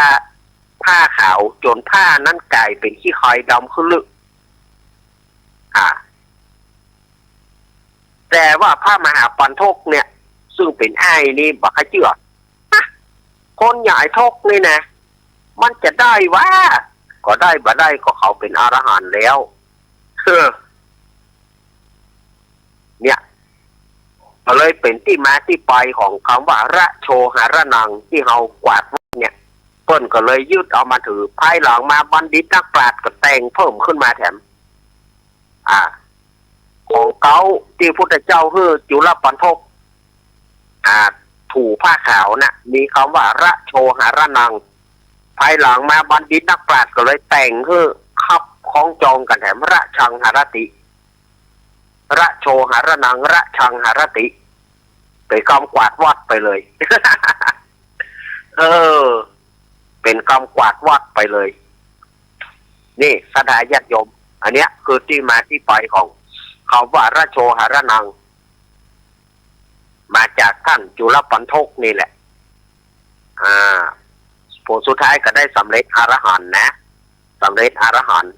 ผ้าขาวจ๋นผ้านั้นก๋ายเป๋นขี้ไคลดำขึ้นลึก อ่า แต่ว่าพระมหาปัณฑกเนี่ย ซึ่งเป๋นอ้ายนี่บ่ใค่เจื้อ ฮะ คนอย่างไอ้ฑกนี่นะ มันจะได้วะ ก็ได้บ่ได้ ก็เขาเป๋นอรหันต์แล้ว เออ เนี่ย ก็เลยเป๋นตี้มาตี้ไปของกำว่า ระโชหะระนัง ตี้เฮากวาดไว้เนี่ย ปิ้นก็เลยยึดเอามาถือ ภายหลังมาบัณฑิตนักปราชญ์ก็แต่งเพิ่มขึ้นมาแถม อ่า ของเก๊าตี้พุทธเจ้าหื้อจุลปัณฑก อ่า ถูผ้าขาวนะ มีกำว่า ระโชหรณัง ภายหลังมาบัณฑิตนักปราชญ์ก็เลยแต่งหื้อคับคล้องจองกั๋นแถม ระชังหรติ ระโชหรณัง ระชังหรติ เป๋นกำกวาดวัดไปเลย เออ เป๋นกำกวาดวัดไปเลย นี่ศรัทธาญาติโยม อันเนี้ยคือตี้มาตี้ไปของกำว่า ระโชหรณัง มาจากต้านจุลปัณฑกนี่แหละ อ่า ผลสุดท้ายก็ได้สำเร็จอรหันต์นะ สำเร็จอรหันต์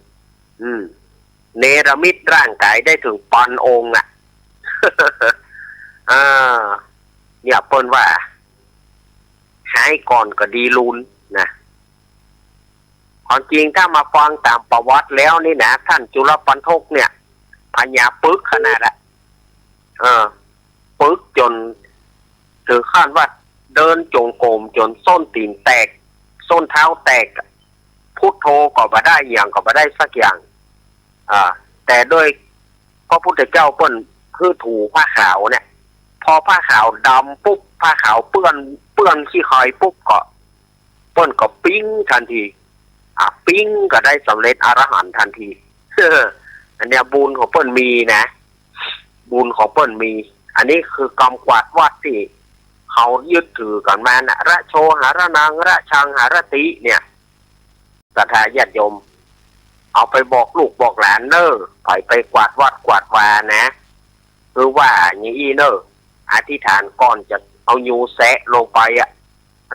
อืม เนรมิตร่างก๋ายได้เถิงปานองค์อะ อ่า เนี่ยเปิ้นว่า หายก่อนก็ดีลูนนะ ความจริงถ้ามาฟังต๋ามประวัติแล้วนี่นะ ต้านจุลปัณฑกเนี่ย ปัญญาปึกขนาดละ เออ ปึกจ๋นเถิงขั้นว่าเดินจงกรมจ๋นส้นตี๋นแตก ส้นเท้าแตก พุทโธก็บ่ได้ อะหยังก็บ่ได้สักอย่าง อ่า แต่โดยพระพุทธเจ้าเปิ้นหื้อถูผ้าขาวเนี่ย พอผ้าขาวดำปุ๊บ ผ้าขาวเปื้อน เปื้อนขี้ใครปุ๊บก็ เปิ้นก็ปิ๊งตันที อ่ะ ปิ๊งก็ได้สำเร็จอรหันต์ตันที อันเนี้ยบุญของเปิ้นมีนะ บุญของเปิ้นมี อันนี้คือกำกวาดวัดตี้เฮายึดถือกั๋นมานะ ระโชหรณัง ระชังหรติ เนี่ย ศรัทธาญาติโยม เอาไปบอกลูกบอกหลานเน่อ ใผไปกวาดวัดกวาดวานะ คือว่าอย่างอี้เน่อ อธิษฐานก่อนจะเอายูแซะลงไปอะ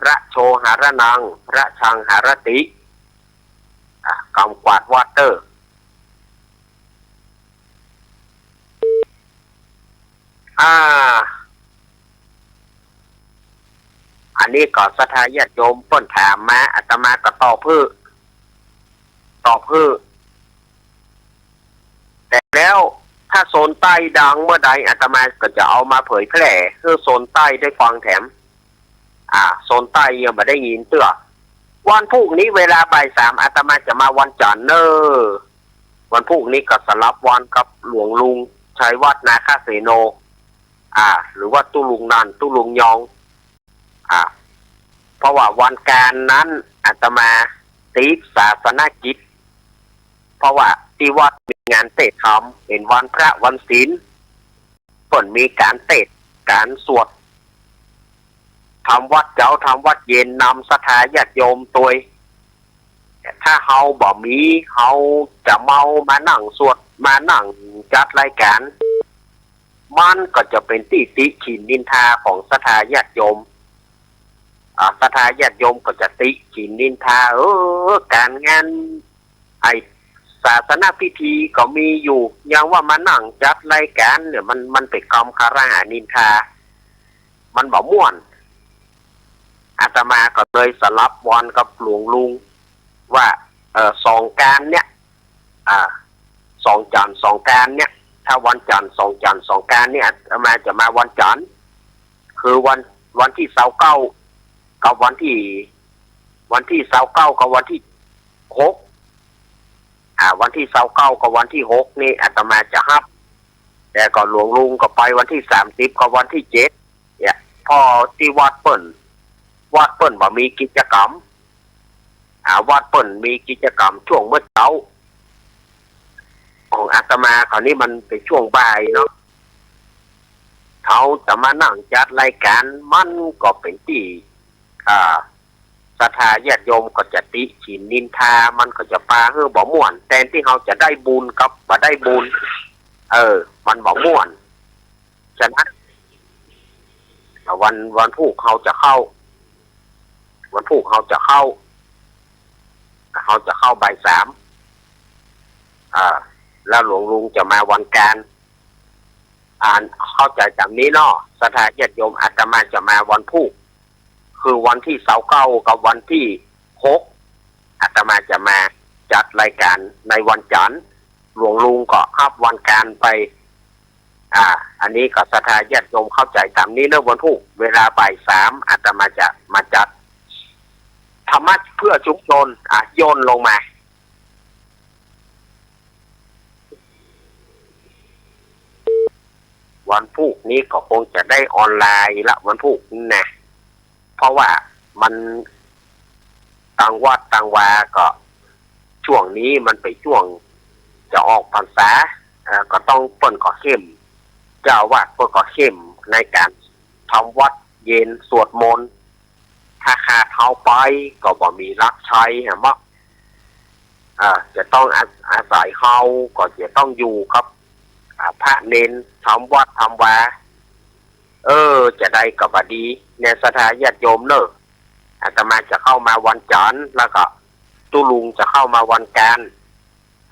ระโชหรณัง ระชังหรติ อ่ะ กำกวาดวัดเน่อ อ่า อันนี้ก็ศรัทธาญาติโยมเปิ้นถามมา อาตมาก็ตอบหื้อ ตอบหื้อ แต่แล้วถ้าโซนใต้ดังเมื่อใด อาตมาก็จะเอามาเผยแพร่หื้อโซนใต้ได้ฟังแถม อ่า โซนใต้ยังบ่ได้ยินเตื้อ วันพูกนี้เวลาบ่ายสาม อาตมาจะมาวันจั๋นเน่อ วันพูกนี้ก็สลับวันกับหลวงลุงชัยวัฒน์นาคเสโน อ่า หรือว่าตุ๊ลุงนันท์ ตุ๊ลุงยอง อ่า เพราะว่าวันก๋านนั้นอาตมาติดศาสนกิจ เพราะว่าตี้วัดมีงานเตศน์ธรรม เป๋นวันพระวันศีล เปิ้นมีก๋านเตศน์ก๋านสวด ทำวัตรเจ๊าทำวัตรเย็นนำศรัทธาญาติโยมตวย ถ้าเฮาบ่มี เฮาจะเมามานั่งสวด มานั่งจัดรายก๋าน มันก็จะเป๋นตี้ติฉิ่นนินทาของศรัทธาญาติโยม อ่า ศรัทธาญาติโยมก็จะติฉิ่นนินทา เออ ก๋านงาน ไอ้ศาสนพิธีก็มีอยู่ ยังว่ามานั่งจัดรายก๋านเนี่ย มัน มันเป๋นกำคารหานินทา มันบ่ม่วน อาตมาก็เลยสลับวันกับหลวงลุงว่า เอ่อ สองก๋านเนี่ย อ่า สองจั๋นทร์สองก๋านเนี่ย ถ้าวันจั๋นทร์สองจั๋นทร์สองก๋านเนี่ย อาตมาจะมาวันจั๋นทร์ คือวัน วันตี้ซาวเก้า กับวันตี้ วันตี้ซาวเก้ากับวันตี้หก อ่า วันตี้ซาวเก้ากับวันตี้หกนี่อาตมาจะฮับ แต่ก็หลวงลุงก็ไปวันตี้สามสิบกับวันตี้เจ็ด เนี่ย เพราะตี้วัดเปิ้น วัดเปิ้นบ่มีกิจกรรม อ่า วัดเปิ้นมีกิจกรรมช่วงมื้อเจ๊า ของอาตมาคราวนี้มันเป๋นช่วงบ่ายเนาะ เฮาจะมานั่งจัดรายก๋าน มันก็เป๋นตี้ อ่า ศรัทธาญาติโยมก็จะติฉิ่นนินทา มันก็จะปาหื้อบ่ม่วน แตนตี้เฮาจะได้บุญกับบ่ได้บุญ เออ มันบ่ม่วน ฉะนั้น วัน วันพูกเฮาจะเข้า วันพูกเฮาจะเข้า เฮาจะเข้าบ่ายสาม อ่า แล้วหลวงลุงจะมาวันก๋าน อ่า เข้าใจ๋ต๋ามนี้เนาะ ศรัทธาญาติโยม อาตมาจะมาวันพูก คือวันตี้ซาวเก้ากับวันตี้หก อาตมาจะมาจัดรายก๋านในวันจั๋นทร์ หลวงลุงก็ฮับวันก๋านไป อ่า อันนี้ก็ศรัทธาญาติโยมเข้าใจ๋ต๋ามนี้เนาะ วันพูกเวลาบ่ายสาม อาตมาจะมาจัด ธรรมะเพื่อชุมชน อ่ะ ย่นลงมา วันพูกนี้ก็คงจะได้ออนไลน์ละ วันพูกนี้นะ เพราะว่ามัน ตางวัดตางวาก็ ช่วงนี้มันเป๋นช่วงจะออกพรรษา เอ่อ ก็ต้อง เปิ้นก็เข้ม เจ้าอาวาสเปิ้นก็เข้มในก๋านทำวัตรเย็นสวดมนต์ ถ้าขาดเฮาไปก็บ่มีหลักชัยหั้นเนาะ อ่า จะต้องอา อาศัยเฮาก็จะต้องอยู่กับ อ่า พระเณรทำวัตรทำวา เออ จะใดก็บ่ดี แน่ศรัทธาญาติโยมเน่อ อาตมาจะเข้ามาวันจันทร์ แล้วก็ตุ๊ลุงจะเข้ามาวันอังคาร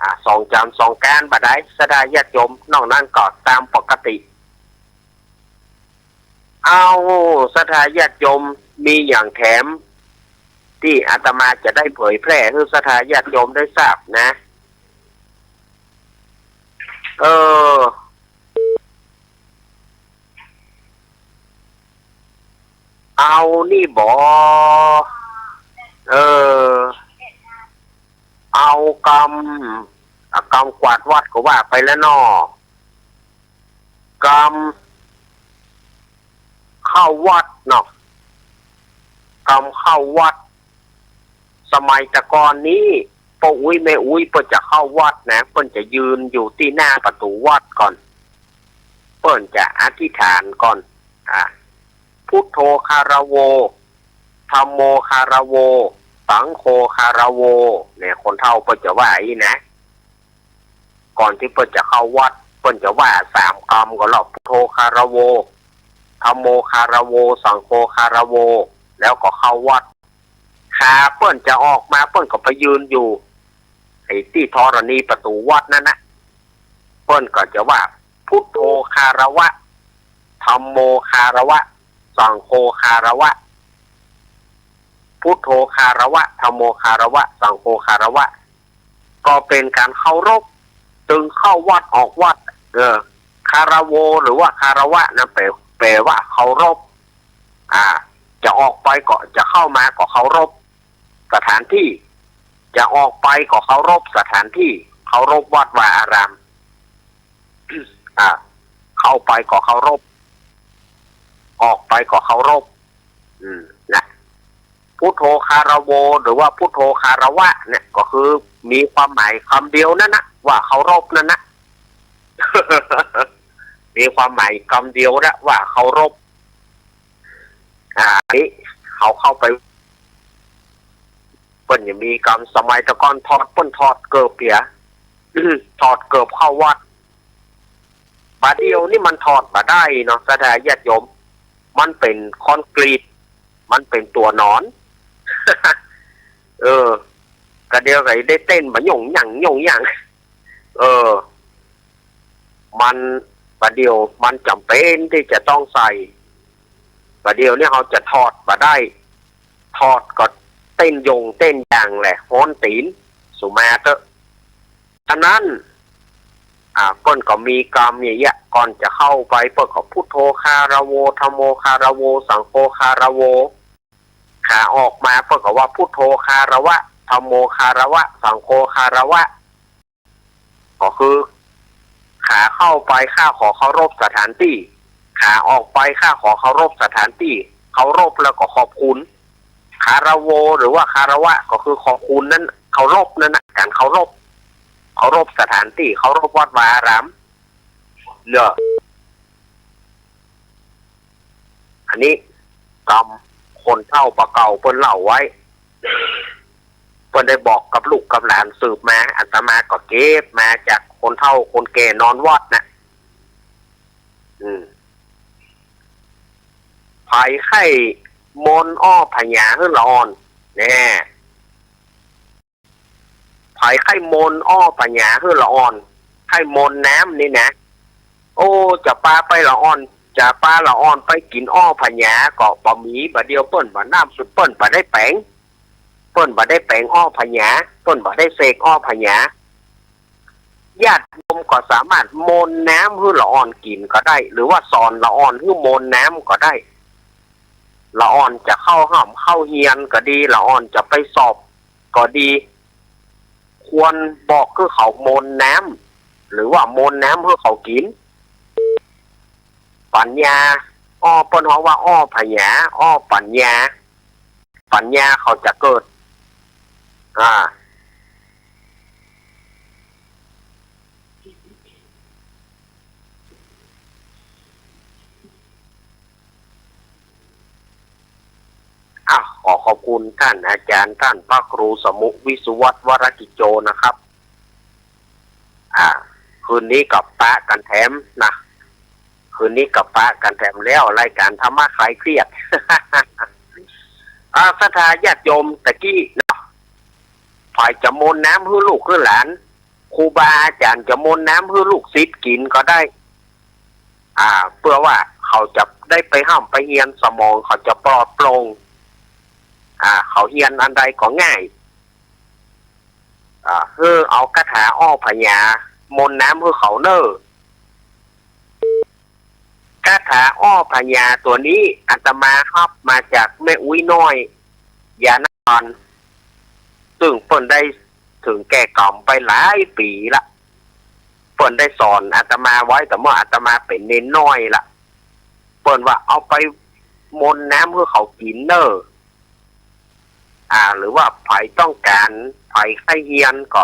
อ่า สองจันทร์สองอังคารบ่ได้ ศรัทธาญาติโยม นอกนั้นก็ตามปกติ เอา ศรัทธาญาติโยม มีอย่างแถม ตี้อาตมาจะได้เผยแพร่หื้อศรัทธาญาติโยมได้ทราบนะ เออ เอานี่บ่ เออ เอากำ อ่ะ กำกวาดวัดก็ว่าไปแล้วเนาะ กำเข้าวัดเนาะ กำเข้าวัด สมัยแต่ก่อนนี้ ป้ออุ๊ยแม่อุ๊ยเปิ้นจะเข้าวัดนะ เปิ้นจะยืนอยู่ตี้หน้าประตู๋วัดก่อน เปิ้นจะอธิษฐานก่อน อ่า พุทโธคารโว ธัมโมคารโว สังโฆคารโว เนี่ย คนเฒ่าเปิ้นจะว่าอี้นะ ก่อนตี้เปิ้นจะเข้าวัด เปิ้นจะว่าสามกำก่อนเนาะ พุทโธคารโว ธัมโมคารโว สังโฆคารโว แล้วก็เข้าวัด ขาเปิ้นจะออกมา เปิ้นก็ไปยืนอยู่ ไอ้ตี้ธรณีประตู๋วัดนั้นนะ เปิ้นก็จะว่า พุทโธคารวะ ธัมโมคารวะ สังโฆคารวะ พุทโธคารวะ ธัมโมคารวะ สังโฆคารวะ ก็เป๋นก๋านเคารพ ตึงเข้าวัดออกวัด เออ คารโว หรือว่าคารวะนะ แปล แปลว่าเคารพ อ่า จะออกไปก็ จะเข้ามาก็เคารพสถานที่ จะออกไปก็เคารพสถานที่ เคารพวัดวาอาราม อ่า เข้าไปก็เคารพ ออกไปก็เคารพ อืม นะ พุทโธคารโว หรือว่าพุทโธคารวะเนี่ย ก็คือมีความหมายกำเดียวนั้นนะ ว่าเคารพนั้นนะ มีความหมายกำเดียวนะ ว่าเคารพ อ่า นี่เขาเข้าไป เปิ้นยังมีกำ สมัยแต่ก่อนถอด เปิ้นถอดเกิบเหีย ถอดเกิบเข้าวัด บ่าเดี่ยวนี้มันถอดบ่ได้เนาะ ศรัทธาญาติโยม มันเป๋นคอนกรีต มันเป๋นตั๋วหนอน เออ กะเดียวก็ได้เต้นบ่าหย่งหย่งหย่งหย่ง เออ มัน บ่าเดี่ยวมันจ๋ำเป๋นตี้จะต้องใส่ บ่าเดี่ยวนี้เฮาจะถอดบ่ได้ ถอดก็เต้นหย่งเต้นหย่งแหละ ฮ้อนตี๋น สุมาเต๊อะ อันนั้น อ่า เปิ้นก็มีกำอย่างเงี้ย ก่อนจะเข้าไปเปิ้นก็พุทโธคารโว ธัมโมคารโว สังโฆคารโว ขาออกมาเปิ้นก็ว่าพุทโธคารวะ ธัมโมคารวะ สังโฆคารวะ ก็คือ ขาเข้าไปข้าขอเคารพสถานตี้ ขาออกไปข้าขอเคารพสถานตี้ เคารพแล้วก็ขอบคุณ คารโว หรือว่าคารวะ ก็คือขอบคุณนั้น เคารพนั้นนะ ก๋านเคารพ เคารพสถานตี้ เคารพวัดวาอาราม เนาะ อันนี้กำคนเฒ่าบ่าเก่าเปิ้นเล่าไว้ เปิ้นได้บอกกับลูกกับหลานสืบมา อาตมาก็เก็บมาจากคนเฒ่าคนแก่นอนวัดนะ อืม ใผใค่มนต์อ้อผญาหื้อละอ่อน แน่ ใผใค่มนต์อ้อผญาหื้อละอ่อน ใค่มนต์น้ำนี่นะ โอ้ จะปาไปละอ่อน จะปาละอ่อนไปกิ๋นอ้อผญาก็บ่มี บ่าเดี่ยวเปิ้นบ่าน้ำสุด เปิ้นบ่ได้แป๋ง เปิ้นบ่ได้แป๋งอ้อผญา เปิ้นบ่ได้เสกอ้อผญา ญาติโยมก็สามารถมนต์น้ำหื้อละอ่อนกิ๋นก็ได้ หรือว่าสอนละอ่อนหื้อมนต์น้ำก็ได้ ละอ่อนจะเข้าฮ่ำเข้าเฮียนก็ดี ละอ่อนจะไปสอบก็ดี ควรบอกหื้อเขามนต์น้ำ หรือว่ามนต์น้ำหื้อเขากิ๋น ปัญญา อ้อ เปิ้นฮ้องว่าอ้อผญา อ้อปัญญา ปัญญาเขาจะเกิด อ่า อ่ะ ขอขอบคุณต้านอาจ๋ารย์ ต้านพระครูสมุห์ วิสุวัฒน์ วรกิจโจ นะครับ อ่า คืนนี้ก็ปะกั๋นแถมนะ คืนนี้ก็ปะกั๋นแถมแล้ว รายก๋านธรรมะคลายเครียด อ่า ศรัทธาญาติโยมตะกี้เนาะ ใผจะมนต์น้ำหื้อลูกหื้อหลาน ครูบาอาจ๋ารย์จะมนต์น้ำหื้อลูกศิษย์กิ๋นก็ได้ อ่า เปื้อว่าเขาจะได้ไปฮ่ำไปเฮียน สมองเขาจะปลอดโปร่ง อ่า เขาเฮียนอันใดก็ง่าย อ่า หื้อเอาคาถาอ้อผญามนต์น้ำหื้อเขาเน่อ คาถาอ้อผญาตั๋วนี้อาตมาฮับมาจากแม่อุ๊ยน้อย ยานคร ซึ่งเปิ้นได้เถิงแก่กรรมไปหลายปี๋ละ เปิ้นได้สอนอาตมาไว้แต่เมื่ออาตมาเป๋นเณรน้อยละ เปิ้นว่าเอาไปมนต์น้ำหื้อเขากิ๋นเน่อ อ่า หรือว่าใผต้องก๋าน ใผใค่เฮียนก็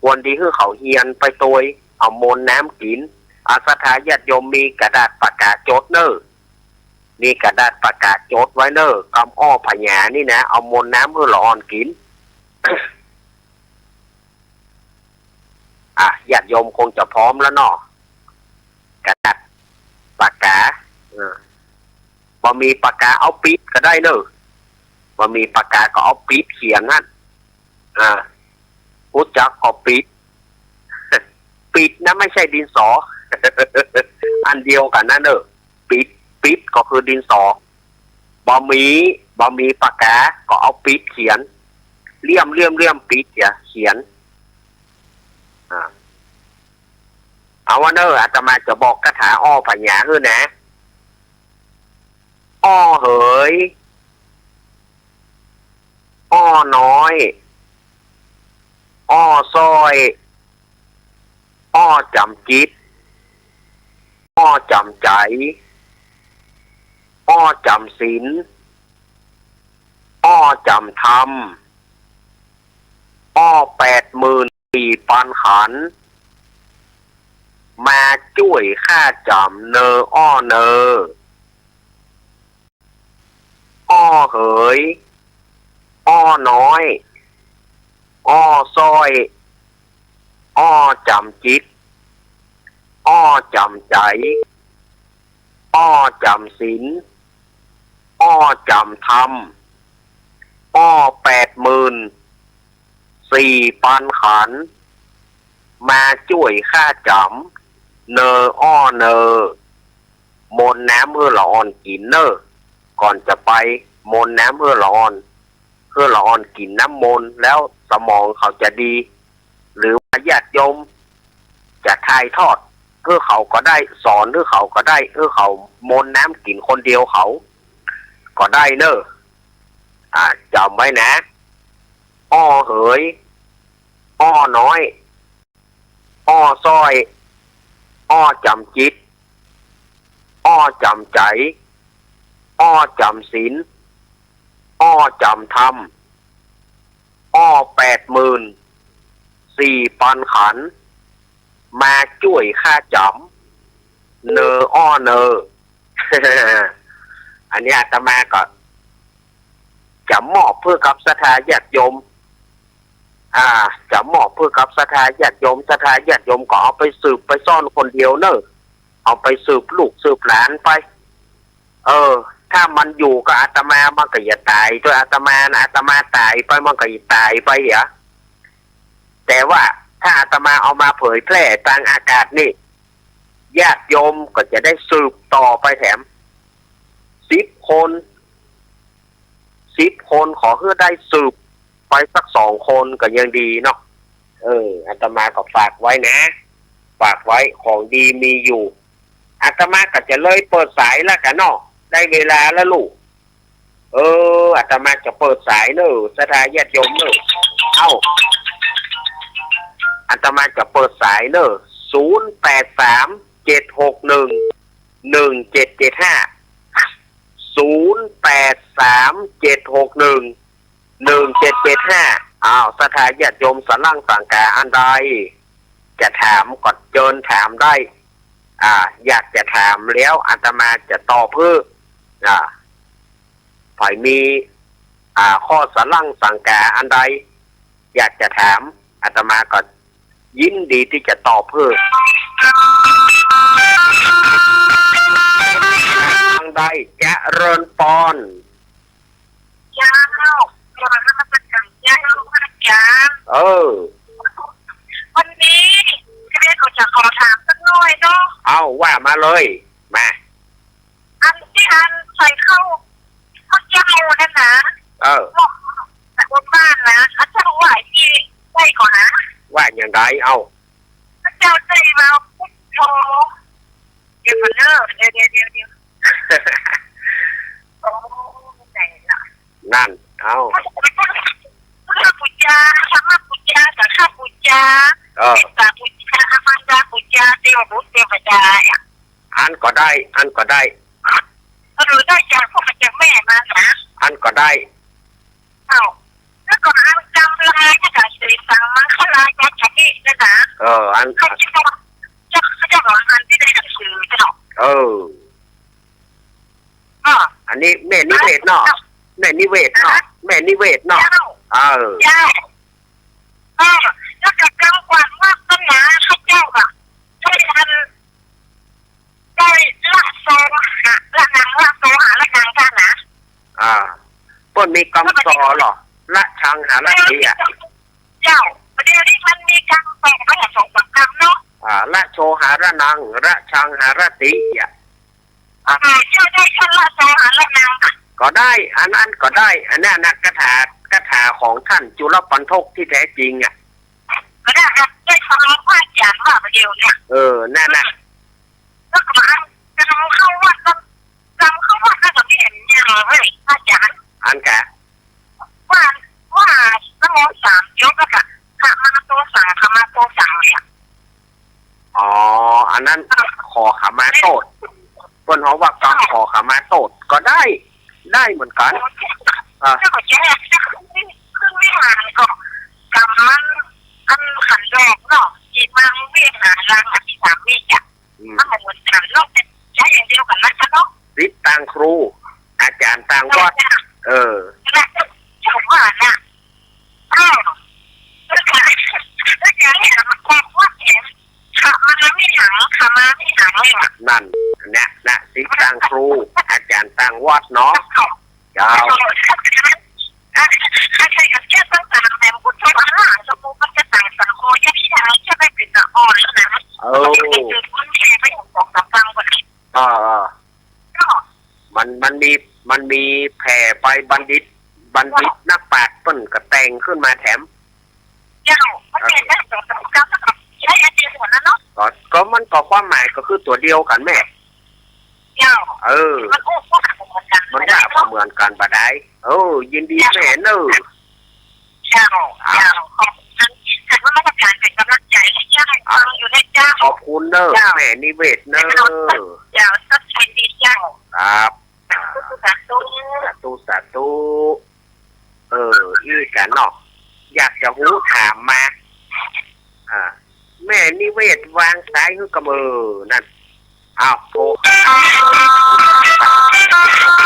ควรดีหื้อเขาเฮียนไปตวย เอามนต์น้ำกิ๋น อ่า ศรัทธาญาติโยมมีกระดาษปากกาจดเน่อ มีกระดาษปากกาจดไว้เน่อ กำอ้อผญานี่นะ เอามนต์น้ำหื้อละอ่อนกิ๋น อ่ะ ญาติโยมคงจะพร้อมแล้วเนาะ กระดาษปากกา เออ บ่มีปากกาเอาปิ๊ดก็ได้เน่อ บ่มีปากกาก็เอาปิ๊ดเขียนหั้น อ่า ฮู้จักก็ปิ๊ด ปิ๊ดนะไม่ใช่ดินสอ อันเดียวกั๋นนะเน่อ ปิ๊ด ปิ๊ดก็คือดินสอ บ่มี บ่มีปากกาก็เอาปิ๊ดเขียน เลี่ยม เลี่ยม เลี่ยม ปิ๊ด เขียน เขียน อ่า เอาวะเน่อ อาตมาจะบอกคาถาอ้อผญาหื้อนะ อ้อเหย อ้อน้อย อ้อซ้อย อ้อจ๋ำจิต อ้อจ๋ำใจ๋ อ้อจ๋ำศีล อ้อจ๋ำธรรม อ้อแปดหมื่นสี่ปันขันธ์ มาจ้วยข้าจ๋ำเน่ออ้อเน่อ อ้อเหย อ้อน้อย อ้อซ้อย อ้อจ๋ำจิต อ้อจ๋ำใจ๋ อ้อจ๋ำศีล อ้อจ๋ำธรรม อ้อแปดหมื่นสี่ปันขันธ์ มาจ้วยข้าจ๋ำเน่ออ้อเน่อ มนต์น้ำหื้อละอ่อนกิ๋นเน่อ ก่อนจะไป มนต์น้ำหื้อละอ่อน หื้อละอ่อนกิ๋นน้ำมนต์แล้วสมองเขาจะดี หรือว่าญาติโยมจะถ่ายทอดหื้อเขาก็ได้ สอนหื้อเขาก็ได้ หื้อเขามนต์น้ำกิ๋นคนเดียวเขาก็ได้เน่อ อ่า จ๋ำไว้นะ อ้อเหย อ้อน้อย อ้อซ้อย อ้อจ๋ำจิต อ้อจ๋ำใจ๋ อ้อจ๋ำศีล อ้อจ๋ำธรรม อ้อแปดหมื่นสี่ปันขันธ์ มาจ้วยข้าจ๋ำเน่ออ้อเน่อ อันนี้อาตมาก็จะมอบหื้อกับศรัทธาญาติโยม อ่า จะมอบหื้อกับศรัทธาญาติโยม ศรัทธาญาติโยมก็เอาไปสืบไปซ่อนคนเดียวเน่อ เอาไปสืบลูกสืบหลานไป เออ ถ้ามันอยู่กับอาตมามันก็อย่าต๋าย ตวยอาตมานะ อาตมาต๋ายไปมันก็อย่าต๋ายไปเหีย แต่ว่าถ้าอาตมาเอามาเผยแพร่ตางอากาศนี่ ญาติโยมก็จะได้สืบต่อไปแถม สิบคน สิบคนขอหื้อได้สืบไปสักสองคนก็ยังดีเนาะ เออ อาตมาก็ฝากไว้นะ ฝากไว้ ของดีมีอยู่ อาตมาก็จะเลยเปิดสายละกั๋นเนาะ ได้เวลาแล้วลูก เออ อาตมาจะเปิดสายเน่อ ศรัทธาญาติโยมเน่อ เอ้า อาตมาจะเปิดสายเน่อ ศูนย์แปดสาม เจ็ดหกหนึ่ง หนึ่งเจ็ดเจ็ดห้า ศูนย์แปดสาม เจ็ดหกหนึ่ง หนึ่งเจ็ดเจ็ดห้า อ้าว ศรัทธาญาติโยมสะหลังสังกาอันใด จะถามก็เจิญถามได้ อ่า อยากจะถามแล้วอาตมาจะตอบหื้อ อ่า ใผมี อ่า ข้อสะหลังสังกาอันใด อยากจะถาม อาตมาก็ยินดีตี้จะตอบหื้อ อันใด เจริญปอน เจ้า กราบนมัสการเจ้า พระอาจารย์ เออ วันนี้เกรซก็จะขอถามสักหน่อยเนาะ เอ้า ว่ามาเลย มา อันตี้อันใส่ข้าว ข้าวเจ้านั่นนะ เออ บอกแต่บนบ้านนะ ข้าเจ้าไหว้ตี้ใดก่อนะ ว่าอย่างใด เอ้า ข้าเจ้าใดว่าพุทโธ เดี๋ยวก่อนเด้อ เดี๋ยว เดี๋ยว เดี๋ยว เดี๋ยว โอ้ ไหนล่ะ นั่น เอ้า พุทธบูชา ธรรมบูชา สังฆบูชา เออ เมตตาบูชา อามันดาบูชา เทวบุตรเทวดาอะ อันก็ได้ อันก็ได้ เออ ได้จากพ่อจากแม่มานะ อันก็ได้ เอ้า แล้วก็อันกำลาเนี่ยค่ะ สีสังมังคลายาชนิดเนี่ยนะ เออ อัน เขาจะบอก จะ เขาจะบอกอันตี้ในหนังสือเนาะ เออ อ่า อันนี้แม่นิเวศเนาะ แม่นิเวศเนาะ แม่นิเวศเนาะ เจ้า เออ เจ้า เออ แล้วก็กำกวาดวัดนั่นนะ ข้าเจ้าอะ ได้อัน ได้ละโสหะระนัง ละโสหะระนัง ท่านนะ อ่า เปิ้นมีกำสอเหรอ ละชังหาระติอะ เจ้า ประเดี๋ยวนี้มันมีกำสอมาสองสามกำเนาะ อ่า ละโสหะระนัง ละชังหาระติอะ อ่า เจ้าได้ท่านละโสหะระนังอะ ก็ได้ อันนั้นก็ได้ อันนั้นนะ คาถา คาถาของท่านจุลปัณฑกที่แท้จริงอะ ก็ได้ครับ ได้ฟังพระอาจารย์ว่าประเดี๋ยวเนี่ย เออ นั่นน่ะ แล้วก็อันกำเข้าวัด กำเข้าวัดแล้วก็ไม่เห็นยังเลย พระอาจารย์ อันกะ ว่า ว่านะโมสามจบแล้วก็ ขมาโตสัง ขมาโตสังเนี่ย อ๋อ อันนั้น อ่า ขอขมาโต้ษ เปิ้นฮ้องว่ากำขอขมาโต้ษ ก็ได้ ได้เหมือนกั๋น อ่า เจ้าก็แจ้ง เจ้าก็ขึ้นวิหารก็ กำมัน อันขันดอกเนาะ อิมังวิหารังอภิสามิ อืม มันบ่เหมือนกั๋นเนาะ แต่ใจ๊อย่างเดียวกั๋นนะเจ้าเนาะ ศิษย์ต่างครู อาจ๋ารย์ต่างวัด เออ เออ นะ เจ้าว่านะ เออ แล้วก็ แล้วก็เนี่ยมันครอบวัดเนี่ย ขมาวิหัง ขมาวิหังเลยว่ะ นั่น นะ นะ ศิษย์ต่างครู อาจ๋ารย์ต่างวัดเนาะ เจ้า เจ้า ถ้าใครกับเจ้าต้องตามแหมบุญชนอาหารสมุติมันจะต่างสังโคยะที่ทางเจ้าได้เป็นอ่อนแล้วนะ เออ มันจะเป็นคนแชร์ไปของสองสามฟังก่อน อ่า อ่า ก็ มัน มันมี มันมีแผ่ไปบัณฑิต บัณฑิตนักปราชญ์เปิ้นก็แต่งขึ้นมาแถม เจ้า มันเป็นได้สองสามกำ แล้วก็ใจ๊อันเดียวหมดแล้วเนาะ ก็ ก็มันก็ความหมายก็คือตั๋วเดียวกั๋นแม่ เจ้า เออ มันอู้ อู้บ่เหมือนกั๋น มันว่าบ่เหมือนกั๋นบ่ได้ เออ ยินดีแม่เน่อ เจ้า อ่า เจ้า ขอบคุณ ท่านนมัสการเป็นกำลังใจ๋ให้เจ้า ให้ฟังอยู่นะเจ้า ขอบคุณเน่อ เจ้า แม่นิเวศเน่อ เจ้า สักทีเจ้า ครับ สาธุ สาธุ สาธุ เออ อี้กั๋นเนาะ อยากจะฮู้ถามมา อ่า แม่นิเวศวางสายหื้อกำเออ นั่น อ้าว โทร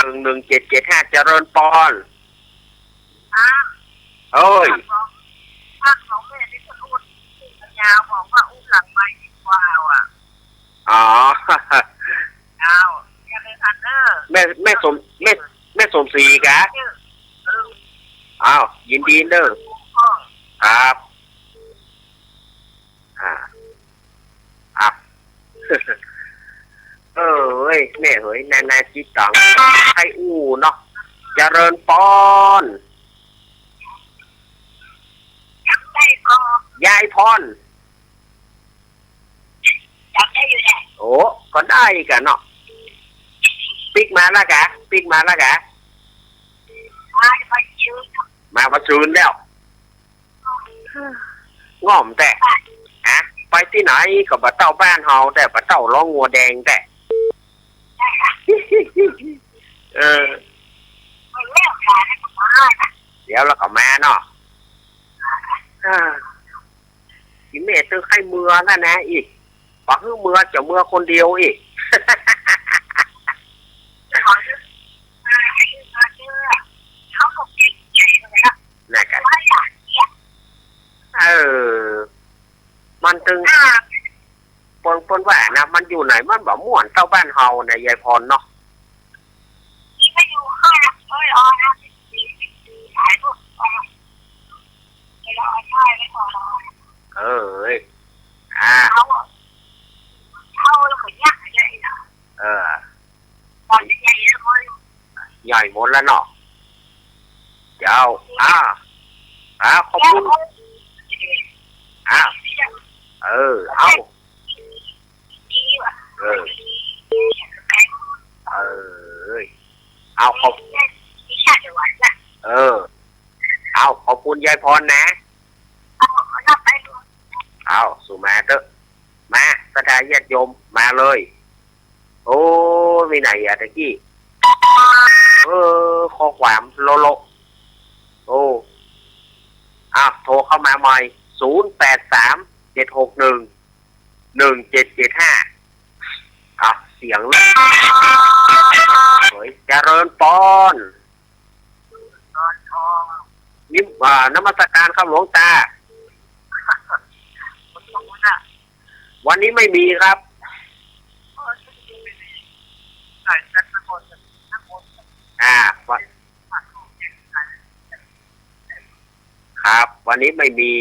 หนึ่งหนึ่งเจ็ดเจ็ดห้า เจริญปอน อ่า เอ้ย ภาคของ ภาคของแม่นี่ก็อู้ยาว บอกว่าอู้หลังไมค์ดีกว่าว่ะ อ๋อ อ้าว อย่าเลยทันเนอ แม่ แม่สม แม่ แม่สมศรีกะ เออ อ้าว ยินดีเน่อ ครับ อ่า อ่ะ เออ เว้ย แม่เหย นานาจิตตัง ใค่อู้เนาะ เจริญปอน จำได้ก็ ยายพร จำได้อยู่แหละ โอ้ ก็ได้กั๋นเนาะ ปิ๊กมาละกะ ปิ๊กมาละกะ มาซืนแล้ว ง่อมแต๊ ฮะ ไปตี้ไหนก็บ่เต้าบ้านเฮาแต๊ บ่เต้าล้องัวแดงแต๊ เออ เดี๋ยวละก็มาเนาะ เออ อีแม่ตึงใค่อยเมือแล้วนะ อีก บ่หื้อเมือ จะเมือคนเดียวอีก นั่นกะ เออ มันตึง เปิ้น เปิ้นว่านะ มันอยู่ไหน มันบ่ม่วนเต้าบ้านเฮานะ ยายพรเนาะ เออ เอ้ย อ่า เออ ใหญ่หมดแล้วเนาะ เจ้า อ่า อ่า ขอบคุณ อ่า เออ เอา เออ เออ เอา ขอบ เออ เอา ขอบคุณยายพรนะ เอา สู่มาเต๊อะ มา ศรัทธาญาติโยม มาเลย โอ้ มีไหนอะตะกี้ เออ ข้อความโลโล โอ้ อ่ะ โทรเข้ามาใหม่ ศูนย์แปดสาม เจ็ดหกหนึ่ง หนึ่งเจ็ดเจ็ดห้า อ่ะ เสียงเลย เฮ้ย เจริญปอน นี่ อ่า นมัสการครับหลวงตา วันนี้ไม่มีครับ อ่า วัน ครับ วันนี้ไม่มี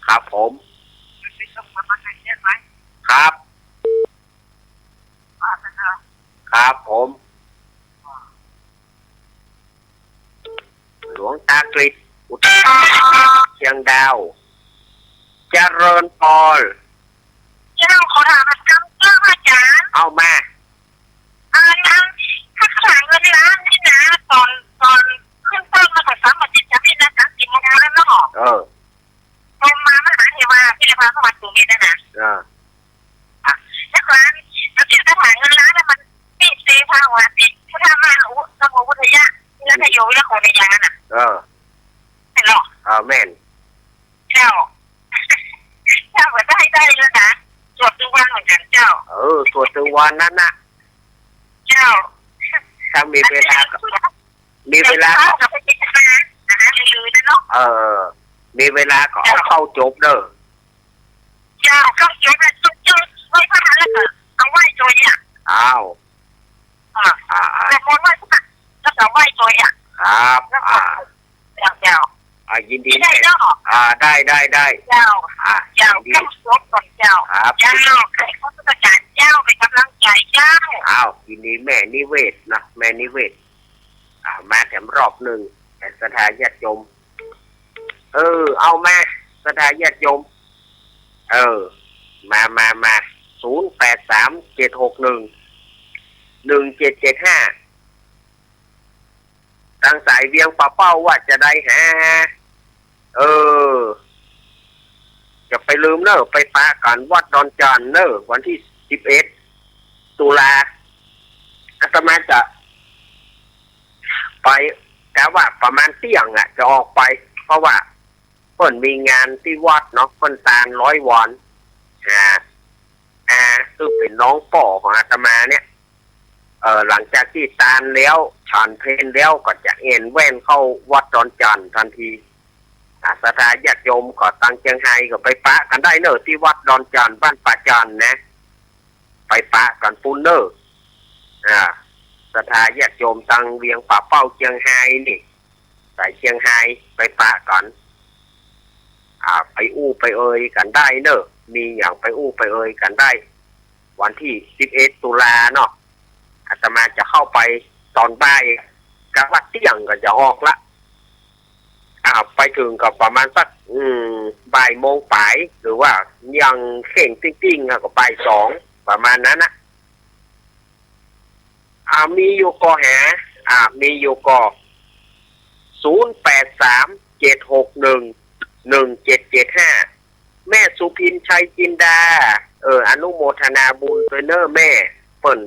ครับผม ครับ ครับผม หลวงตากฤษ อุตตรเชียงดาว เจริญปอน เจ้า ขอถามกำเจ้าอาจารย์ เอามา อ่า อัน อัน ถ้าถามเงินล้านนี่นะ ต๋อน ต๋อนขึ้นต้นมาก็สามสิบเจ็ด สามสิบเจ็ดนะ สามสิบเจ็ดมาแล้วเนาะ เออ ต๋อนมามันหมายถึงว่าที่เรียกว่าเข้ามาตรงนี้นะนะ เออ อ่ะ แล้วก็อัน แล้วที่ถ้าถามเงินล้านน่ะมันมีเตพาหัวติดพุทธมาอุ นะโมพุทธายะ แล้วก็โย แล้วก็ในอย่างนั้นน่ะ เออ เห็นหรอ เออ แม่น เจ้า เจ้าก็ได้ ได้แล้วนะ สวดตึงวันเหมือนกันเจ้า เออ สวดตึงวันนั้นน่ะ เจ้า ถ้ามีเวลาก็ มีเวลาก็ เจ้าก็ไปพิจารณา อ่า ลืมๆ นะเนาะ เออ มีเวลาก็เอา เจ้า เข้าจบเด้อ เจ้า เข้าจบแล้ว จบ จบ ไหว้พระแล้วก็เอาไหว้ตัวอย่าง อ้าว อ่า อ่า อ่า สวดมนต์ไหว้พระ แล้วก็ไหว้ตัวอย่าง ครับ แล้วก็ อ่า เจ้า เจ้า อ่า ยินดี ได้เนาะ อ่า ได้ ได้ ได้ เจ้า อ่า เจ้า ยินดี เจ้า สวดก่อนเจ้า ครับ เจ้า ใครเขาต้องการเจ้า เป็นกำลังใจเจ้า อ้าว ยินดีแม่นิเวศนะ แม่นิเวศ อ่า มาแถมรอบหนึ่ง แก่ศรัทธาญาติโยม เออ เอามา ศรัทธาญาติโยม เออ มา มา มา ศูนย์แปดสาม เจ็ดหกหนึ่ง หนึ่งเจ็ดเจ็ดห้า ตางสายเวียงป่าเป้าว่าจะได้หา เออ จะไปลืมเน่อ ไปปะกั๋นวัดดอนจานเน่อ วันตี้สิบเอ็ดตุลา อาตมาจะไป กะว่าประมาณเตี้ยงอะ จะออกไป เพราะว่าเปิ้นมีงานตี้วัดเนาะ เปิ้นตานร้อยวอน อ่า อ่า ซึ่งเป๋นน้องป้อของอาตมาเนี่ย เอ่อ หลังจากตี้ตานแล้ว ฉันเพลแล้วก็จะแอ่นแว่นเข้าวัดดอนจานทันที อ่า ศรัทธาญาติโยมก็ตางเจียงไฮ้ก็ไปปะกั๋นได้เน่อ ตี้วัดดอนจาน บ้านป่าจานนะ ไปปะกั๋นปู้นเน่อ อ่า ศรัทธาญาติโยมตางเวียงป่าเป้าเจียงไฮ้นี่ สายเจียงไฮ้ ไปปะกั๋น อ่า ไปอู้ไปเอยกั๋นได้เน่อ มีหยังไปอู้ไปเอยกั๋นได้ วันตี้สิบเอ็ดตุลาเนาะ อาตมาจะเข้าไปตอนบ่าย กะว่าเตี้ยงก็จะออกละ อ่า ไปเถิงก็ประมาณสัก อืม บ่ายโมงป๋าย หรือว่ายังเข่งติ้งๆ อ่ะ ก็บ่ายสอง ประมาณนั้นนะ อ่า มีอยู่ก่อแห อ่า มีอยู่ก่อ ศูนย์แปดสาม เจ็ดหกหนึ่ง หนึ่งเจ็ดเจ็ดห้า แม่สุพิน ชัยจินดา เออ อนุโมทนาบุญตวยเน่อแม่ เปิ้น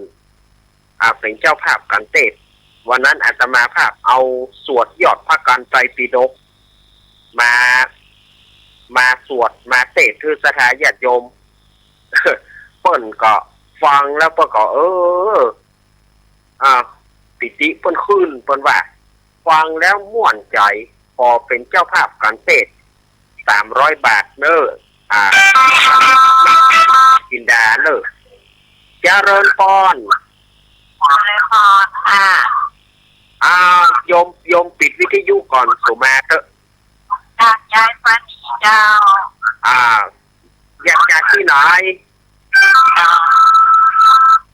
อ่า เป๋นเจ้าภาพก๋านเตสน์ วันนั้นอาตมาภาพเอาสวดยอดพระกัณฑ์ไตรปิฎกมา มาสวดมาเตสน์หื้อศรัทธาญาติโยม เปิ้นก็ฟังแล้วเปิ้นก็ เออ อ่า ปีติเปิ้นขึ้น เปิ้นว่า ฟังแล้วม่วนใจ๋ ขอเป๋นเจ้าภาพก๋านเตสน์ สามร้อยบาทเน่อ อ่า จินดาเน่อ เจริญพร เจริญพรค่ะ อ่า โยม โยมปิดวิทยุก่อน สุมาเต๊อะ จากยายปานีเจ้า อ่า อยาก จากตี้ไหน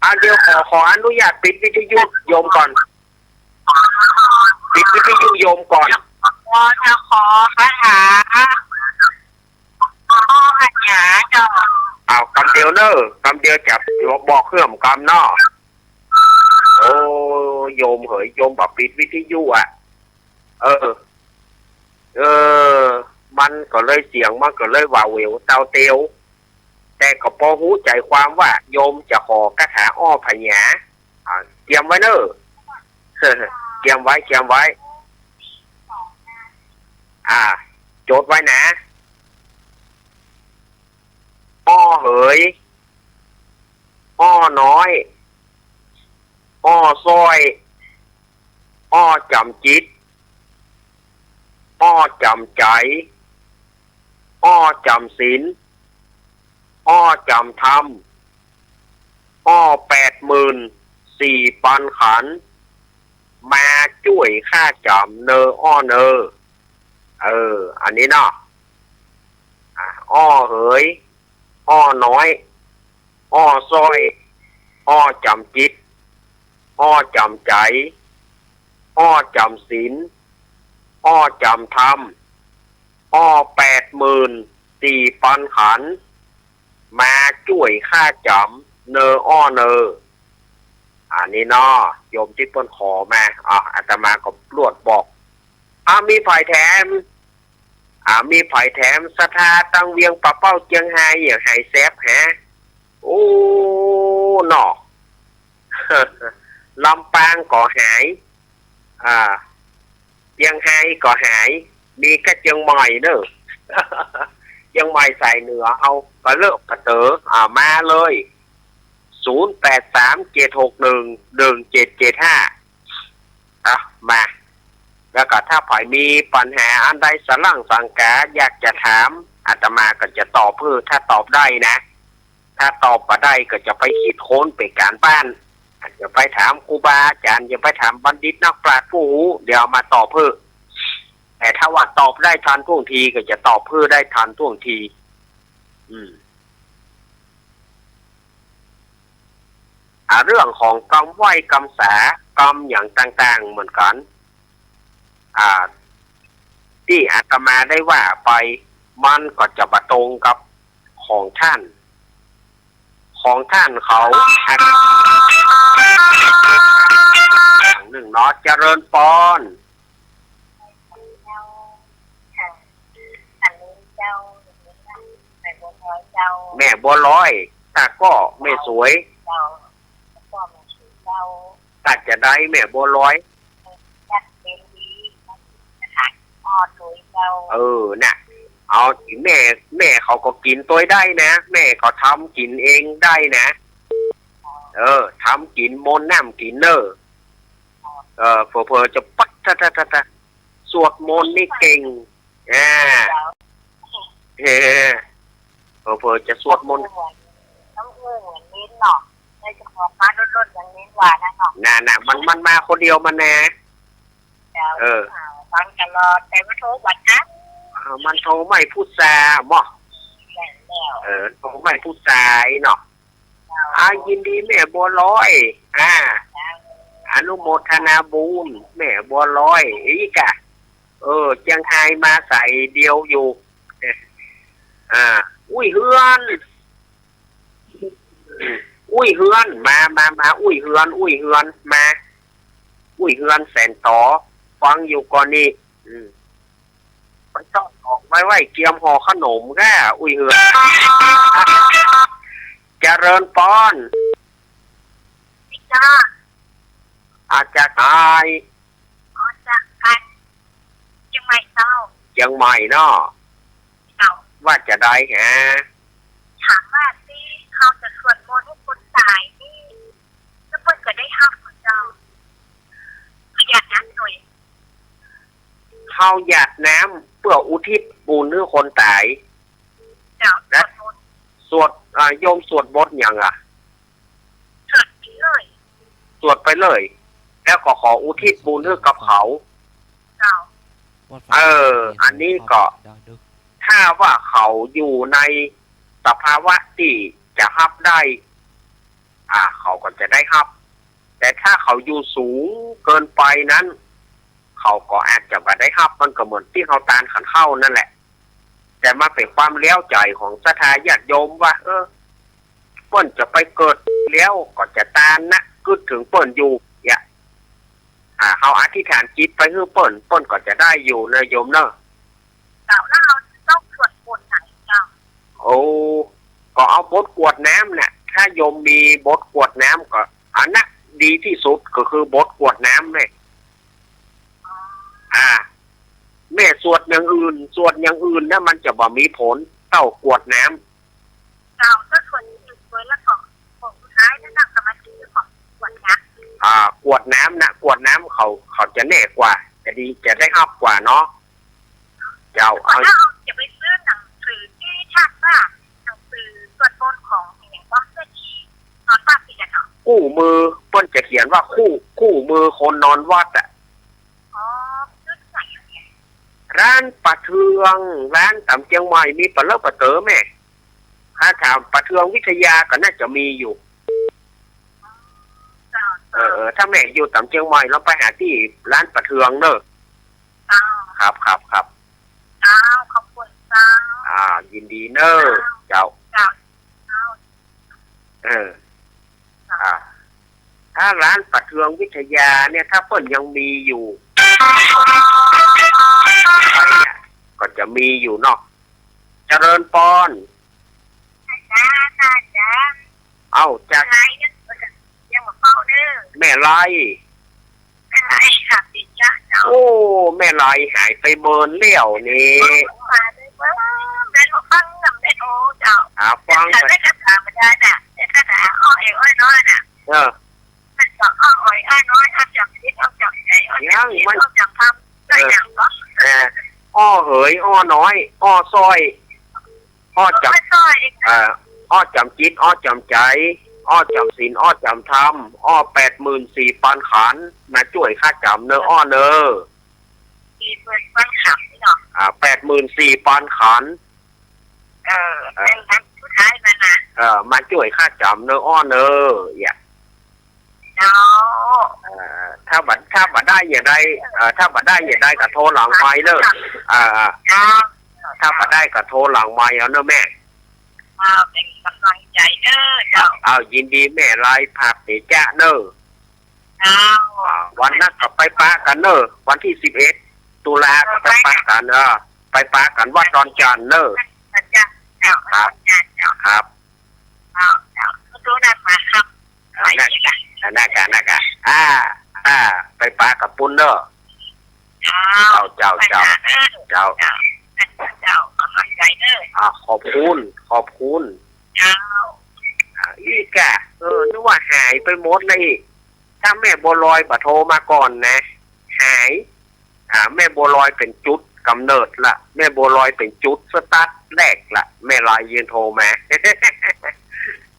อ่า เดี๋ยวขอ ขออนุญาตปิดวิทยุโยมก่อน ปิดวิทยุโยมก่อน ขอ จะขอคาถา อ้อผญาเจ้า อ้าว กำเดียวเน่อ กำเดียวจะบอกเพิ่มกำเนาะ โอ้ โยมเหย โยมบ่ปิดวิทยุอะ เออ เออ มันก็เลยเสียงมันก็เลยหวาเหวเตาเตียว แต่ก็ปอฮู้ใจ๋ความว่าโยมจะขอคาถาอ้อผญา อ่า เกียมไว้เน่อ เกียมไว้ เกียมไว้ อ่า จดไว้นะ อ้อเหย อ้อน้อย อ้อซ้อย อ้อจ๋ำจิต อ้อจ๋ำใจ๋ อ้อจ๋ำศีล อ้อจ๋ำธรรม อ้อแปดหมื่นสี่ปันขัน มาจ้วยข้าจ๋ำเนออ้อเนอ เออ อันนี้เนาะ อ่ะ อ้อเหย อ้อน้อย อ้อซ้อย อ้อจ๋ำจิต อ้อจ๋ำใจ๋ อ้อจ๋ำศีล อ้อจ๋ำธรรม อ้อแปดหมื่นสี่ปันขัน มาจ้วยข้าจ๋ำเนออ้อเนอ อันนี้เนาะ โยมตี้เปิ้นขอมา อ่ะ อาตมาก็ลวดบอก อ่ะ มีใผแถม อ่า มีใผแถมศรัทธาตังเวียงป่าเป้าเจียงฮายอย่างหายแสบแห โอ้ เนาะ ลำปางก็หาย อ่า เจียงฮายก็หาย มีแค่เจียงใหม่เนอะ เจียงใหม่สายเหนือ เอากะเลิกกะเต๋อ อ่า มาเลย ศูนย์แปดสาม เจ็ดหกหนึ่ง หนึ่งเจ็ดเจ็ดห้า อ่ะ มา แล้วก็ถ้าใผมีปัญหาอันใดสะหลังสังกา อยากจะถาม อาตมาก็จะตอบหื้อ ถ้าตอบได้นะ ถ้าตอบบ่ได้ก็จะไปคิดค้นเป๋นก๋านบ้าน อาจจะไปถามครูบาอาจ๋ารย์ จะไปถามบัณฑิตนักปราชญ์ผู้ฮู้ เดี๋ยวเอามาตอบหื้อ แต่ถ้าว่าตอบได้ทันท่วงทีก็จะตอบหื้อได้ทันท่วงที อืม อ่า เรื่องของกำไหว้กำสา กำอย่างต่างๆ เหมือนกั๋น อ่า ตี้อาตมาได้ว่าไป มันก็จะบ่ตรงกับของท่าน ของท่านเขา อ่ะ อย่างนึ่งเนาะ เจริญปอน เจ้า อันนี้เจ้า แม่บัวลอยเจ้า แม่บัวลอย ตาก็แม่สวย เจ้า ก็แม่สวยเจ้า ตาจะได้แม่บัวลอย จัดเป็นดี นะคะ อ้อสวยเจ้า เออ น่ะ เอา แม่ แม่เขาก็กิ๋นตวยได้นะ แม่เขาทำกิ๋นเองได้นะ เออ ทำกิ๋นมนต์น้ำกิ๋นเน่อ เออ เผลอๆ จะปัด ทะ ทะ ทะ ทะ สวดมนต์นี่เก่ง อ่า เออ เผลอๆ จะสวดมนต์ น้ำเอื้อเหมือนเน้นเนาะ ได้จะขอฟ้าล้นๆ อย่างเน้นว่านะเนาะ น่ะ น่ะ มัน มันมาคนเดียวมันนะ เจ้า เออ อ่า ฟังตลอด แต่ว่าโทรบ่ทัน อ่า มันโทรไม่พูดจาบ่ ใช่แล้ว เออ โทรไม่พูดจาเนาะ อ่า ยินดีแม่บัวลอย อ่า อนุโมทนาบุญ แม่บัวลอย อีกอะ เออ เจียงฮายมาสายเดียวอยู่ อ่า อุ้ยเฮือน อุ้ยเฮือน มา มา มา อุ้ยเฮือน อุ้ยเฮือน มา อุ้ยเฮือนแสนต๋อ ฟังอยู่ก่อนนี่ อืม ไปซ่อนของไว้ ไว้เกียมห่อขนมก้า อุ้ยเหือ เจริญปอน จ้า อาจากไหน อ๋อ จากกัน เจียงใหม่เจ้า เจียงใหม่เนาะ เจ้า ว่าจะใดแห ถามว่าตี้เฮาจะสวดมนต์หื้อคนต๋ายนี่ แล้วเปิ้นจะได้ฮับบ่เจ้า ขออนุญาตนะหน่อย เฮาหยาดน้ำเปื้ออุทิศบุญหื้อคนต๋าย เจ้า และ สวดมนต์ สวด อ่า โยมสวดบทหยังอะ สวดไปเลย สวดไปเลย แล้วก็ขออุทิศบุญหื้อกับเขา เจ้า เออ อันนี้ก็ ถ้าว่าเขาอยู่ในสภาวะตี้จะฮับได้ อ่า เขาก็จะได้ฮับ แต่ถ้าเขาอยู่สูงเกินไปนั้น เขาก็อาจจะบ่ได้ฮับ มันก็เหมือนตี้เฮาตานขันข้าวนั่นแหละ แต่มันเป๋นความแล้วใจ๋ของศรัทธาญาติโยมว่า เออ เปิ้นจะไปเกิดแล้วก็จะตานนะ กึ๊ดเถิงเปิ้นอยู่ เนี่ย อ่า เฮาอธิษฐานจิตไปหื้อเปิ้น เปิ้นก็จะได้อยู่เนาะโยมเนาะ เจ้า แล้วเฮาต้องสวดบทไหนเจ้า โอ้ ก็เอาบทกรวดน้ำน่ะ ถ้าโยมมีบทกรวดน้ำก็ อันนั้นดีที่สุดก็คือบทกรวดน้ำเนี่ย อ่า แม่สวดอย่างอื่น สวดอย่างอื่นนะ มันจะบ่มีผลเต้ากรวดน้ำ เจ้า ก็สวดอย่างอื่นด้วย แล้วก็ผลสุดท้ายนั่นน่ะ สมาธิของกรวดน้ำ อ่า กรวดน้ำน่ะ กรวดน้ำเขา เขาจะแน่กว่า จะดี จะได้ฮับกว่าเนาะ เจ้า แล้วก็ เอา เฮาจะไปซื้อหนังสือตี้ท่านว่าหนังสือสวดมนต์ของอย่างว่าเพื่อที่นอนบ้านติดกันเนาะ คู่มือ เปิ้นจะเขียนว่าคู่ คู่มือคนนอนวัดอะ อ๋อ ซื้อที่ไหนอะเนี่ย ร้านป้าเทือง ร้านต๋ามเจียงใหม่มีปะเลอะปะเต๋อแม่ ถ้าถามป้าเทืองวิทยาก็น่าจะมีอยู่ เจ้า เออ เออ ถ้าแม่อยู่ต๋ามเจียงใหม่ลองไปหาตี้ร้านป้าเทืองเน่อ เจ้า ครับ ครับ ครับ เจ้า ขอบคุณเจ้า อ่า ยินดีเน่อ เจ้า เจ้า เจ้า เออ อ่า ถ้าร้านป้าเทืองวิทยาเนี่ย ถ้าเปิ้นยังมีอยู่ ก็จะมีอยู่เนาะ เจริญปอน จ้า จ้า จ้า เอ้า จาก อะไรเนี่ย ยังบ่เข้าเน่อ แม่ไล แม่ไลค่ะ ปิดจ้ะเจ้า โอ้ แม่ไลหายไปเมินแล้วนี่ มาเลยเว้ย แม่นบ่ฟังนำแม่ โอ้ เจ้า อ่า ฟัง แต่ได้คาถาบ่ได้น่ะ ได้คาถาอ้อเอ๋ยอ้อน้อยน่ะ เออ มันก็อ้อเอ๋ยอ้อน้อย อ้อจ๋ำจิต อ้อจ๋ำใจ๋ อ้อจ๋ำศีล ยัง มัน อ้อจ๋ำธรรม ได้อย่างก็ เออ อ้อเหย อ้อน้อย อ้อซ้อย อ้อจ๋ำ อ้อซ้อย เอ่อ อ้อจ๋ำจิต อ้อจ๋ำใจ๋ อ้อจ๋ำศีล อ้อจ๋ำธรรม อ้อแปดหมื่นสี่ปันขันธ์ มาจ้วยข้าจ๋ำเน่ออ้อเน่อ สี่หมื่นปันขันธ์เนาะ อ่า แปดหมื่นสี่ปันขันธ์ เออ เออ เป็นครั้งสุดท้ายแล้วนะ เออ มาจ้วยข้าจ๋ำเน่ออ้อเน่อ อย่า เนาะ เอ่อ ถ้าบ่ ถ้าบ่ได้อย่างใด เอ่อ ถ้าบ่ได้อย่างใดก็โทรหลังไมค์เน่อ อ่า เจ้า ถ้าบ่ได้ก็โทรหลังไมค์เอาเน่อแม่ เจ้า เป็นกำลังใจเน่อเจ้า เอา ยินดีแม่ไล ผักเต๋จ๊ะเน่อ เจ้า อ่า วันนั้นก็ไปปะกั๋นเน่อ วันตี้สิบเอ็ดตุลาก็ไปปะกั๋น เออ ไปปะกั๋นวัดดอนจันทน์เน่อ เจ้า ครับ เจ้า ครับ เจ้า เจ้า ดูนั่นมาครับ อ่า นั่น อ่า นั่นกะ นั่นกะ อ่า อ่า ไปปะกั๋นปุ้นเน่อ เจ้า เจ้า เจ้า เจ้า เจ้า เจ้า กำลังใจเน่อ อ่า ขอบคุณ ขอบคุณ เจ้า อ่า อีกอะ เออ นึกว่าหายไปหมดแล้วอีก ถ้าแม่บัวลอยบ่โทรมาก่อนนะ หาย อ่า แม่บัวลอยเป๋นจุดก๋ำเนิดละ แม่บัวลอยเป๋นจุดสตาร์ทแรกละ แม่ไลจึงโทรมา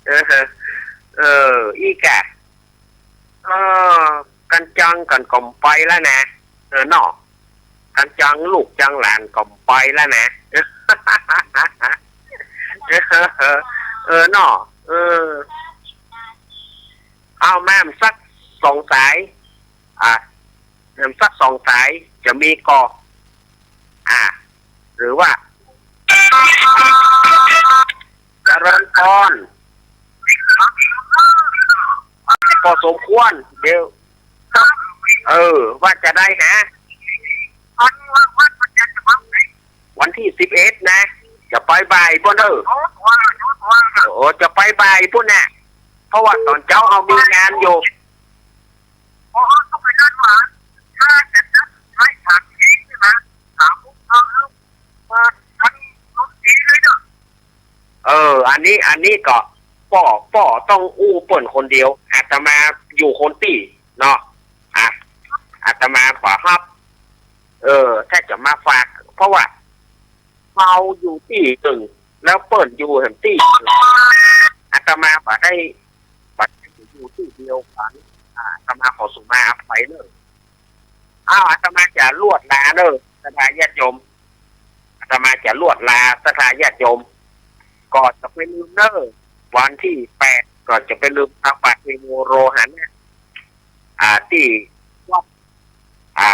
เออ เออ อีกอะ เออ กั๋นจังกั๋นก็ไปแล้วนะ เออ เนาะ กั๋นจังลูกจังหลานก็ไปแล้วนะ เออ เนาะ เออ เอามาสักสองสาย อ่ะ สักสองสายจะมีก่อ อ่า หรือว่า เจริญปอน พอสมควร เดี๋ยว เออ ว่าจะใดฮะ วัน วัน วันจันทร์จะมาไหน วันตี้สิบเอ็ดนะ จะไปบ่ายปู๊นเน่อ โอ้ ว่า ว่า โอ้ จะไปบ่ายปู๊นน่ะ เพราะว่าต๋อนเจ๊าเฮามีงานอยู่ โอ้ ต้องไปนั่นหว่า ถ้าจะนัดไว้สามทีใจ้ไหม สามมุมเฮาเปิดทันทุกทีเลยเนาะ เออ อันนี้ อันนี้ก็ป้อ ป้อต้องอู้เปิ้นคนเดียว อาตมาอยู่คนตี้เนาะ อ่ะ อาตมาบ่ฮับ เออ ถ้าจะมาฝาก เพราะว่าเฮาอยู่ตี้นึ่ง แล้วเปิ้นอยู่แหมตี้นึ่ง อาตมาบ่ได้ บ่ได้อยู่ตี้เดียวกั๋น อ่า อาตมาขอสุมาอภัยเน่อ อ้าว อาตมาจะลวดลาเน่อ ศรัทธาญาติโยม อาตมาจะลวดลา ศรัทธาญาติโยม ก็จะไปลืมเน่อ วันตี้แปด ก็จะไปลืมตักบาตรเทโวโรหะนะ อ่า ตี้วัด อ่า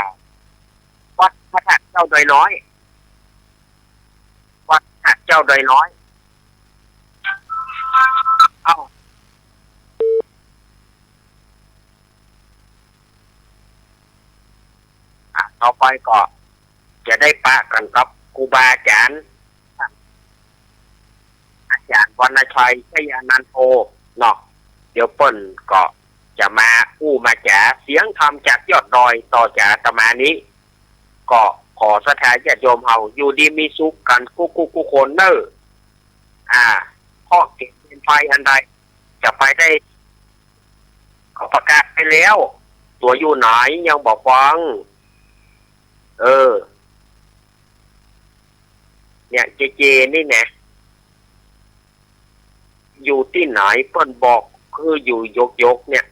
วัดพระธาตุเจ้าดอยน้อย วัดพระธาตุเจ้าดอยน้อย เอ้า อ่ะ ต่อไปก็จะได้ปะกั๋นกับครูบาอาจ๋ารย์ อาจ๋ารย์วรรณชัย ชยานันโท เนาะ เดี๋ยวเปิ้นก็จะมาอู้มาจ๋าเสียงธรรมจากยอดดอยต่อจากอาตมานี้ ก็ขอศรัทธาญาติโยมเฮาอยู่ดีมีสุขกั๋นกู้กู้กู้คนเน่อ อ่า เพราะเกณฑ์เป็นภัยอันใด จะไปได้ เขาประกาศไปแล้ว ตั๋วอยู่ไหนยังบ่ฟัง เออ เนี่ย เจเจนี่นะ อยู่ตี้ไหนเปิ้นบอกคืออยู่ยกๆ เนี่ย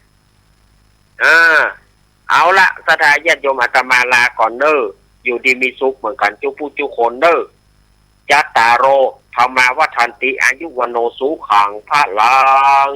เออ เอาละ ศรัทธาญาติโยม อาตมาลาก่อนเน่อ อยู่ดีมีสุขเหมือนกั๋นกู้กู้กู้คนเน่อ จัตตาโร ธัมมา วัฑฒันติ อายุ วัณโณ สุขัง พะลัง